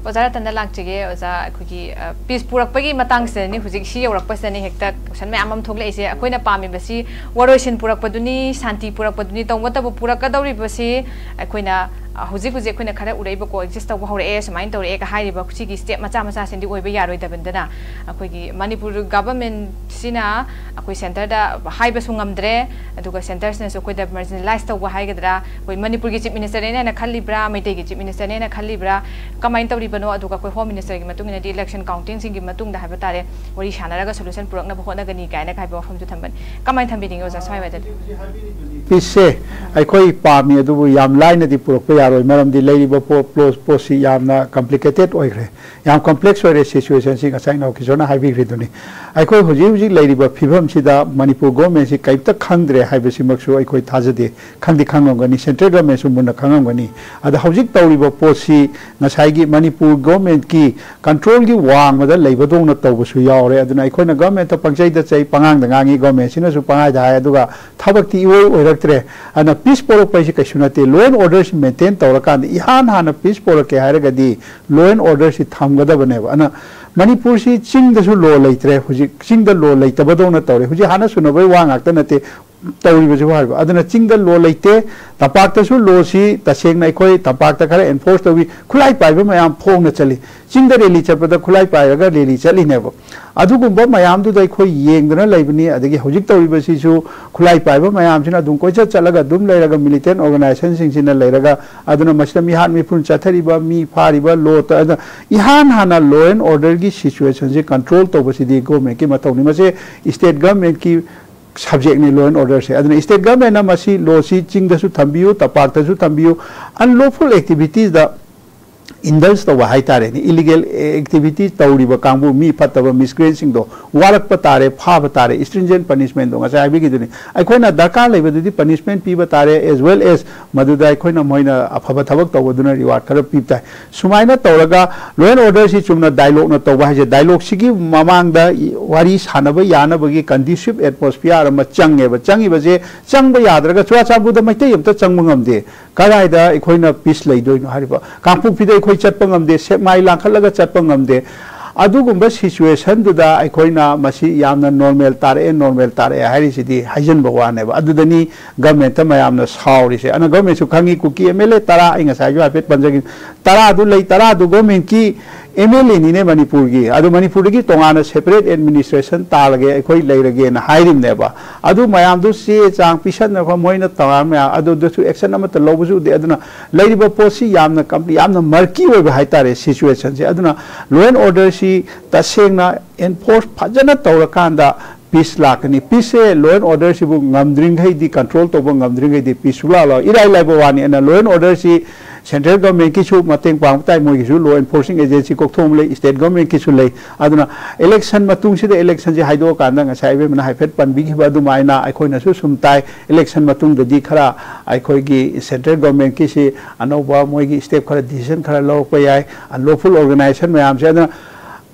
ꯑꯣꯖꯥ ꯔꯇꯟꯗ ꯂꯥꯛꯆꯒꯦ꯫ ꯑꯣꯖꯥ, ꯑꯩꯈꯣꯏꯒꯤ, ꯑ, ꯄꯤꯁ ꯄꯨꯔꯛꯄꯒꯤ ꯃꯇꯥꯡꯁꯤꯗꯅꯤ, ꯍꯧꯖꯤꯛ ꯁꯤ ꯌꯧꯔꯛꯄꯁꯤꯗꯅꯤ ꯍꯦꯛꯇ ꯀꯣꯏꯁꯟ ꯃꯌꯥꯝ ꯑꯃ ꯊꯣꯛꯂꯛꯏꯁꯦ꯫ ꯑꯩꯈꯣꯏꯅ ꯄꯥꯝꯃꯤꯕꯁꯤ ꯋꯥꯔꯣꯏꯁꯤꯟ ꯄꯨꯔꯛꯄꯗꯨꯅꯤ, ꯁꯥꯟꯇꯤ ꯄꯨꯔꯛꯄꯗꯨꯅꯤ, ꯇꯧꯕꯇꯕꯨ ꯄꯨꯔꯛꯀꯗꯧꯔꯤꯕꯁꯤ ꯑꯩꯈꯣꯏꯅ, ꯑ, ꯍꯧꯖꯤꯛ ꯍꯧꯖꯤꯛ ꯑꯩꯈꯣꯏꯅ ꯈꯔ ꯎꯔꯛꯏꯕ, ꯀꯣ ꯑꯦꯛꯖꯤꯁ ꯇꯧꯕ ꯍꯧꯔꯛꯑꯦ, ꯁꯨꯃꯥꯏꯅ ꯇꯧꯔꯛꯑꯦꯒ ꯍꯥꯏꯔꯤꯕ ꯁꯤꯒꯤ ꯁ꯭ꯇꯦꯞ ꯃꯆꯥ ꯃꯆꯥꯁꯤꯡꯗꯤ ꯑꯣꯏꯕ ꯌꯥꯔꯣꯏꯗꯕꯅꯤꯅ, ꯑꯩꯈꯣꯏꯒꯤ ꯃꯅꯤꯄꯨꯔ ꯒꯚꯔꯟꯃꯦꯟꯁꯤꯅ ꯑꯩꯈꯣꯏ ꯁꯦꯟꯇꯔꯗ ꯍꯥꯏꯕꯁꯨ ꯉꯝꯗ꯭ꯔꯦ, ꯑꯗꯨꯒ ꯁꯦꯟꯇꯔꯁꯤꯅꯁꯨ ꯑꯩꯈꯣꯏꯗ ꯃꯥꯔꯖꯤꯅꯦꯂꯥꯏꯁ ꯇꯧꯕ ꯍꯥꯏꯒꯗ꯭ꯔꯥ, ꯑꯩꯈꯣꯏ ꯃꯅꯤꯄꯨꯔꯒꯤ ꯆꯤꯐ ꯃꯤꯅꯤꯁꯇꯔꯅꯦꯅ ꯈꯜꯂꯤꯕ꯭ꯔꯥ, ꯃꯩꯇꯩꯒꯤ ꯆꯤꯐ ꯃꯤꯅꯤꯁꯇꯔꯅꯦꯅ ꯈꯜꯂꯤꯕ꯭ꯔꯥ, ꯀꯃꯥꯏꯅ ꯇꯧꯔꯤꯕꯅꯣ? ꯑꯗꯨꯒ ꯑꯩꯈꯣꯏ ꯍꯣꯝ ꯃꯤꯅꯤꯁꯇꯔꯒꯤ ꯃꯇꯨꯡ ꯏꯟꯅꯗꯤ ꯏꯂꯦꯛꯁꯟ ꯀꯥꯎꯟꯇꯤꯡꯁꯤꯡꯒꯤ ꯃꯇꯨꯡꯗ ꯍꯥꯏꯕ ꯇꯥꯔꯦ, ꯋꯥꯔꯤ ꯁꯥꯟꯅꯔꯒ ꯁꯣꯂꯨꯁꯟ ꯄꯨꯔꯛꯅꯕ ꯍꯣꯠꯅꯒꯅꯤ ꯀꯥꯏꯅꯒ ꯍꯥꯏꯕ ꯋꯥꯐꯝꯁꯨ ꯊꯝꯕꯅꯤ꯫ ꯀꯃꯥꯏꯅ ꯊꯝꯕꯤꯅꯤꯡꯉꯤ ꯑꯣꯖꯥ ꯁ꯭ꯋꯥꯏꯋꯥꯏꯗꯗꯤ? ꯄꯤꯁꯁꯦ ꯑꯩꯈꯣꯏ ꯄꯥꯝꯃꯤ, ꯑꯗꯨꯕꯨ ꯌꯥꯝ ꯂꯥꯏꯅꯗꯤ ꯄꯨꯔꯛꯄ ꯌꯥꯔꯣꯏ꯫ ꯃꯔꯝꯗꯤ ꯂꯩꯔꯤꯕ ꯄꯣ-, ꯄꯣ-, ꯄꯣꯠꯁꯤ ꯌꯥꯝꯅ ꯀꯝꯄ꯭ꯂꯤꯀꯦꯇꯦꯠ ꯑꯣꯏꯈ꯭ꯔꯦ, ꯌꯥꯝ ꯀꯝꯄ꯭ꯂꯦꯛꯁ ꯑꯣꯏꯔꯦ ꯁꯤꯆꯨꯋꯦꯁꯟꯁꯤ꯫ ꯉꯁꯥꯏ ꯅꯥꯎꯀꯤꯁꯣꯔꯅ ꯍꯥꯏꯕꯤꯈ꯭ꯔꯤꯗꯨꯅꯤ꯫ ꯑꯩꯈꯣꯏ ꯍꯧꯖꯤꯛ ꯍꯧꯖꯤꯛ ꯂꯩꯔꯤꯕ ꯐꯤꯕꯝꯁꯤꯗ ꯃꯅꯤꯄꯨꯔ ꯒꯣꯔꯃꯦꯟꯁꯤ ꯀꯔꯤꯝꯇ ꯈꯪꯗ꯭ꯔꯦ ꯍꯥꯏꯕꯁꯤꯃꯛꯁꯨ ꯑꯩꯈꯣꯏ ꯊꯥꯖꯗꯦ꯫ ꯈꯪꯗꯤ ꯈꯪꯉꯝꯒꯅꯤ, ꯁꯦꯟꯇ꯭ꯔꯦꯜ ꯒꯣꯔꯃꯦꯟꯁꯨ ꯃꯨꯟꯅ ꯈꯪꯉꯝꯒꯅꯤ꯫ ꯑꯗ ꯍꯧꯖꯤꯛ ꯇꯧꯔꯤꯕ ꯄꯣꯠꯁꯤ ꯉꯁꯥꯏꯒꯤ ꯃꯅꯤꯄꯨꯔ ꯒꯣꯔꯃꯦꯟꯀꯤ ꯀꯟꯇ꯭ꯔꯣꯜꯒꯤ ꯋꯥꯡꯃꯗ ꯂꯩꯕꯗꯧꯅ ꯇꯧꯕꯁꯨ ꯌꯥꯎꯔꯦ꯫ ꯑꯗꯨꯅ ꯑꯩꯈꯣꯏꯅ ꯒꯣꯔꯃꯦꯟꯇ ꯄꯪꯆꯩꯗ ꯆꯩ, ꯄꯉꯥꯡꯗ ꯉꯥꯡꯉꯤ, ꯒꯣꯔꯃꯦꯟꯁꯤꯅꯁꯨ ꯄꯪꯍꯥꯏꯗ ꯍꯥꯏ, ꯑꯗꯨꯒ ꯊꯕꯛꯇꯤ ꯏꯑꯣꯏ ꯑꯣꯏꯔꯛꯇ꯭ꯔꯦ꯫ ꯑꯗꯨꯅ ꯄꯤꯁ ꯄꯣꯔꯛꯄ ꯍꯥꯏꯁꯤ ꯀꯩꯁꯨ ꯅꯠꯇꯦ꯫ ꯂꯣ ꯑꯦꯟ ꯑꯣꯔꯗꯔꯁꯤ ꯃꯦꯟꯇꯦꯟ ꯇꯧꯔꯀꯥꯟꯗ ꯏꯍꯥꯟ ꯍꯥꯟꯅ ꯄꯤꯁ ꯄꯣꯔꯛꯀꯦ ꯍꯥꯏꯔꯒꯗꯤ ꯂꯣ ꯑꯦꯟ ꯑꯣꯔꯗꯔꯁꯤ ꯊꯝꯒꯗꯕꯅꯦꯕ꯫ ꯑꯗꯨꯅ ꯃꯅꯤꯄꯨꯔꯁꯤ ꯆꯤꯡꯗꯁꯨ ꯂꯣ ꯂꯩꯇ꯭ꯔꯦ, ꯍꯧꯖꯤꯛ ꯆꯤꯡꯗ ꯂꯣ ꯂꯩꯇꯕꯗꯧꯅ ꯇꯧꯔꯦ꯫ ꯍꯧꯖꯤꯛ ꯍꯥꯟꯅ ꯁꯨꯅꯕꯩ ꯋꯥ ꯉꯥꯛꯇ ꯅꯠꯇꯦ ꯇꯧꯔꯤꯕꯁꯤ ꯍꯥꯏꯕ꯫ ꯑꯗꯨꯅ ꯆꯤꯡꯗ ꯂꯣ ꯂꯩꯇꯦ, ꯇꯝꯄꯥꯛꯇꯁꯨ ꯂꯣꯁꯤ ꯇꯁꯦꯡꯅ ꯑꯩꯈꯣꯏ ꯇꯝꯄꯥꯛꯇ ꯈꯔ ꯑꯦꯟꯐꯣꯔꯁ ꯇꯧꯏ꯫ ꯈꯨꯠꯂꯥꯏ ꯄꯥꯏꯕ ꯃꯌꯥꯝ ꯐꯣꯡꯅ ꯆꯠꯂꯤ꯫ ꯆꯤꯡꯗ ꯔꯦꯂꯤ ꯆꯠꯄꯗ ꯈꯨꯠꯂꯥꯏ ꯄꯥꯏꯔꯒ ꯔꯦꯂꯤ ꯆꯠꯂꯤꯅꯦꯕ꯫ ꯑꯗꯨꯒꯨꯝꯕ ꯃꯌꯥꯝꯗꯨꯗ ꯑꯩꯈꯣꯏ ꯌꯦꯡꯗꯅ ꯂꯩꯕꯅꯤ꯫ ꯑꯗꯒꯤ ꯍꯧꯖꯤꯛ ꯇꯧꯔꯤꯕꯁꯤꯁꯨ ꯈꯨꯠꯂꯥꯏ ꯄꯥꯏꯕ ꯃꯌꯥꯝꯁꯤꯅ ꯑꯗꯨꯝ ꯀꯣꯏꯆꯠ ꯆꯠꯂꯒ ꯑꯗꯨꯝ ꯂꯩꯔꯒ, ꯃꯤꯂꯤꯇꯦꯟ ꯑꯣꯔꯒꯅꯥꯏꯖꯦꯁꯟꯁꯤꯡꯁꯤꯅ ꯂꯩꯔꯒ, ꯑꯗꯨꯅ ꯃꯁꯤꯗ ꯃꯤꯍꯥꯠ ꯃꯤꯄꯨꯟ ꯆꯠꯊꯔꯤꯕ, ꯃꯤ ꯐꯥꯔꯤꯕ, ꯂꯣ ꯇ-, ꯑꯗ ꯏꯍꯥꯟ ꯍꯥꯟꯅ ꯂꯣ ꯑꯦꯟ ꯑꯣꯔꯗꯔꯒꯤ ꯁꯤꯆꯨꯋꯦꯁꯟꯁꯤ ꯀꯟꯇ꯭ꯔꯣꯜ ꯇꯧꯕꯁꯤꯗꯤ ꯒꯣꯔꯃꯦꯟꯀꯤ ꯃꯊꯧꯅꯤ꯫ ꯃꯁꯤ ꯁ꯭ꯇꯦꯠ ꯒꯣꯔꯃꯦꯟꯀꯤ ꯁꯕꯖꯦꯛꯅꯤ ꯂꯣ ꯑꯦꯟ ꯑꯣꯔꯗꯔꯁꯦ꯫ ꯑꯗꯨꯅ ꯁ꯭ꯇꯦꯠ ꯒꯣꯔꯃꯦꯟꯅ ꯃꯁꯤ ꯂꯣꯁꯤ ꯆꯤꯡꯗꯁꯨ ꯊꯝꯕꯤꯌꯨ, ꯇꯝꯄꯥꯛꯇꯁꯨ ꯊꯝꯕꯤꯌꯨ, ꯑꯟꯂꯣꯐꯨꯜ ꯑꯦꯛꯇꯤꯚꯤꯇꯤꯁꯇ ꯏꯟꯗꯜꯖ ꯇꯧꯕ ꯍꯥꯏꯇꯥꯔꯦꯅꯦ, ꯏꯂꯤꯒꯦꯜ ꯑꯦꯛꯇꯤꯚꯤꯇꯤ ꯇꯧꯔꯤꯕ ꯀꯥꯡꯕꯨ, ꯃꯤ ꯐꯠꯇꯕ ꯃꯤꯁꯀ꯭ꯔꯦꯟꯁꯤꯡꯗꯣ ꯋꯥꯔꯛꯄ ꯇꯥꯔꯦ, ꯐꯥꯕ ꯇꯥꯔꯦ, ꯏꯁꯇ꯭ꯔꯤꯟꯖꯦꯟ ꯄꯅꯤꯁꯃꯦꯟꯗꯣ ꯉꯁꯥꯏ ꯍꯥꯏꯕꯤꯈꯤꯗꯨꯅꯤ꯫ ꯑꯩꯈꯣꯏꯅ ꯗꯔꯀꯥꯔ ꯂꯩꯕꯗꯨꯗꯤ ꯄꯅꯤꯁꯃꯦꯟ ꯄꯤꯕ ꯇꯥꯔꯦ, ꯑꯦꯖ ꯋꯦꯜ ꯑꯦꯖ ꯃꯗꯨꯗ ꯑꯩꯈꯣꯏꯅ ꯃꯣꯏꯅ ꯑꯐꯕ ꯊꯕꯛ ꯇꯧꯕꯗꯨꯅ ꯔꯤꯋꯥꯔꯗ ꯈꯔ ꯄꯤꯕ ꯇꯥꯏ꯫ ꯁꯨꯃꯥꯏꯅ ꯇꯧꯔꯒ ꯂꯣ ꯑꯦꯟ ꯑꯣꯔꯗꯔꯁꯤ ꯆꯨꯝꯅ ꯗꯥꯏꯂꯣꯛꯅ ꯇꯧꯕ ꯍꯥꯏꯁꯦ, ꯗꯥꯏꯂꯣꯛꯁꯤꯒꯤ ꯃꯃꯥꯡꯗ ꯋꯥꯔꯤ ꯁꯥꯟꯅꯕ ꯌꯥꯅꯕꯒꯤ ꯀꯟꯗ꯭ꯌꯨꯁꯤꯞ ꯑꯦꯠꯃꯣꯁꯐꯤꯌꯥꯔ ꯑꯃ ꯆꯪꯉꯦꯕ꯫ ꯆꯪꯉꯤꯕꯁꯦ ꯆꯪꯕ ꯌꯥꯗ꯭ꯔꯒ ꯆꯨꯔꯥꯆꯥꯟꯄꯨꯔꯗ ꯃꯩꯇꯩ ꯑꯝꯇ ꯆꯪꯕ ꯉꯝꯗꯦ꯫ ꯀꯗꯥꯏꯗ ꯑꯩꯈꯣꯏꯅ ꯄꯤꯁ ꯂꯩꯗꯣꯏꯅꯣ ꯍꯥꯏꯔꯤꯕ? ꯀꯥꯡꯄꯣꯛꯄꯤꯗ ꯑꯩꯈꯣꯏ ꯆꯠꯄ ꯉꯝꯗꯦ, ꯁꯦꯛꯃꯥꯏ ꯂꯥꯟꯈꯠꯂꯒ ꯆꯠꯄ ꯉꯝꯗꯦ꯫ ꯑꯗꯨꯒꯨꯝꯕ ꯁꯤꯆꯨꯋꯦꯁꯟꯗꯨꯗ ꯑꯩꯈꯣꯏꯅ ꯃꯁꯤ ꯌꯥꯝꯅ ꯅꯣꯔꯃꯦꯜ ꯇꯥꯔꯛꯑꯦ, ꯅꯣꯔꯃꯦꯜ ꯇꯥꯔꯛꯑꯦ ꯍꯥꯏꯔꯤꯁꯤꯗꯤ ꯍꯥꯏꯖꯤꯟꯕ ꯋꯥꯅꯦꯕ꯫ ꯑꯗꯨꯗꯅꯤ ꯒꯃꯦꯟꯇ ꯃꯌꯥꯝꯅ ꯁꯥꯎꯔꯤꯁꯦ꯫ ꯑꯗꯨꯅ ꯒꯃꯦꯟꯁꯨ ꯈꯪꯉꯤ, ꯀꯨꯀꯤ ꯑꯦꯝ ꯑꯦꯜ ꯑꯦ ꯇꯔꯥ, ꯑꯩ ꯉꯁꯥꯏꯁꯨ ꯍꯥꯏꯐꯦꯠ ꯄꯟꯖꯈꯤꯕ, ꯇꯔꯥꯗꯨ ꯂꯩ, ꯇꯔꯥꯗꯨ ꯒꯃꯦꯟꯀꯤ ꯑꯦꯝ ꯑꯦꯜ ꯑꯦꯅꯤꯅꯦ ꯃꯅꯤꯄꯨꯔꯒꯤ꯫ ꯑꯗꯨ ꯃꯅꯤꯄꯨꯔꯗꯒꯤ ꯇꯣꯉꯥꯟꯅ ꯁꯦꯄꯔꯦꯠ ꯑꯦꯗꯃꯤꯅꯤꯁꯇ꯭ꯔꯦꯁꯟ ꯇꯥꯜꯂꯒꯦ, ꯑꯩꯈꯣꯏ ꯂꯩꯔꯒꯦꯅ ꯍꯥꯏꯔꯤꯕꯅꯦꯕ꯫ ꯑꯗꯨ ꯃꯌꯥꯝꯗꯨ ꯆꯦ ꯆꯥꯡ ꯄꯤꯁꯟꯅꯕ ꯃꯣꯏꯅ ꯇꯧꯔ ꯃꯌꯥꯝ ꯑꯗꯨꯗꯁꯨ ꯑꯦꯛꯁꯟ ꯑꯃꯠꯇ ꯂꯧꯕꯁꯨ ꯎꯗꯦ꯫ ꯑꯗꯨꯅ ꯂꯩꯔꯤꯕ ꯄꯣꯠꯁꯤ ꯌꯥꯝꯅ ꯀꯝꯄ꯭ꯂꯤ-, ꯌꯥꯝꯅ ꯃꯔꯀꯤ ꯑꯣꯏꯕ ꯍꯥꯏꯇꯥꯔꯦ ꯁꯤꯆꯨꯋꯦꯁꯟꯁꯦ꯫ ꯑꯗꯨꯅ ꯂꯣ ꯑꯦꯟ ꯑꯣꯔꯗꯔꯁꯤ ꯇꯁꯦꯡꯅ ꯑꯦꯟꯐꯣꯔꯁ ꯐꯖꯅ ꯇꯧꯔꯀꯥꯟꯗ ꯄꯤꯁ ꯂꯥꯛꯀꯅꯤ꯫ ꯄꯤꯁꯁꯦ, ꯂꯣ ꯑꯦꯟ ꯑꯣꯔꯗꯔꯁꯤꯕꯨ ꯉꯝꯗ꯭ꯔꯤꯡꯈꯩꯗꯤ, ꯀꯟꯇ꯭ꯔꯣꯜ ꯇꯧꯕ ꯉꯝꯗ꯭ꯔꯤꯡꯈꯩꯗꯤ ꯄꯤꯁ ꯁꯨꯛꯂꯥꯛ ꯂꯥꯛꯑꯣꯏ꯫ ꯏꯔꯥꯏ ꯂꯥꯏꯕ ꯋꯥꯅꯤ꯫ ꯑꯗꯨꯅ ꯂꯣ ꯑꯦꯟ ꯑꯣꯔꯗꯔꯁꯤ ꯁꯦꯟꯇ꯭ꯔꯦꯜ ꯒꯚꯔꯟꯃꯦꯟꯠꯀꯤꯁꯨ ꯃꯇꯦꯡ ꯄꯥꯡꯕ ꯇꯥꯏ, ꯃꯣꯏꯒꯤꯁꯨ ꯂꯣ ꯑꯦꯟꯐꯣꯔꯁꯤꯡ ꯑꯦꯖꯦꯟꯁꯤ ꯀꯣꯛꯊꯣꯛꯑ ꯑꯃ ꯂꯩ, ꯁ꯭ꯇꯦꯠ ꯒꯚꯔꯟꯃꯦꯟꯠꯀꯤꯁꯨ ꯂꯩ꯫ ꯑꯗꯨꯅ ꯏꯂꯦꯛꯁꯟ ꯃꯇꯨꯡꯁꯤꯗ, ꯏꯂꯦꯛꯁꯟꯁꯤ ꯍꯥꯏꯗꯣꯛꯑꯀꯥꯟꯗ ꯉꯁꯥꯏ ꯑꯕꯦꯝꯃꯅ ꯍꯥꯏꯐꯦꯠ ꯄꯟꯕꯤꯈꯤꯕ ꯑꯗꯨꯃꯥꯏꯅ ꯑꯩꯈꯣꯏꯅꯁꯨ ꯁꯨꯝ ꯇꯥꯏ, ꯏꯂꯦꯛꯁꯟ ꯃꯇꯨꯡꯗꯗꯤ ꯈꯔ ꯑꯩꯈꯣꯏꯒꯤ ꯁꯦꯟꯇ꯭ꯔꯦꯜ ꯒꯚꯔꯟꯃꯦꯟꯠꯀꯤꯁꯤ ꯑꯅꯧꯕ ꯃꯣꯏꯒꯤ ꯁ꯭ꯇꯦꯞ ꯈꯔ, ꯗꯤꯁꯤꯖꯟ ꯈꯔ ꯂꯧꯔꯛꯄ ꯌꯥꯏ, ꯑꯟꯂꯣꯐꯨꯜ ꯑꯣꯔꯒꯅꯥꯏꯖꯦꯁꯟ ꯃꯌꯥꯝꯁꯦ꯫ ꯑꯗꯨꯅ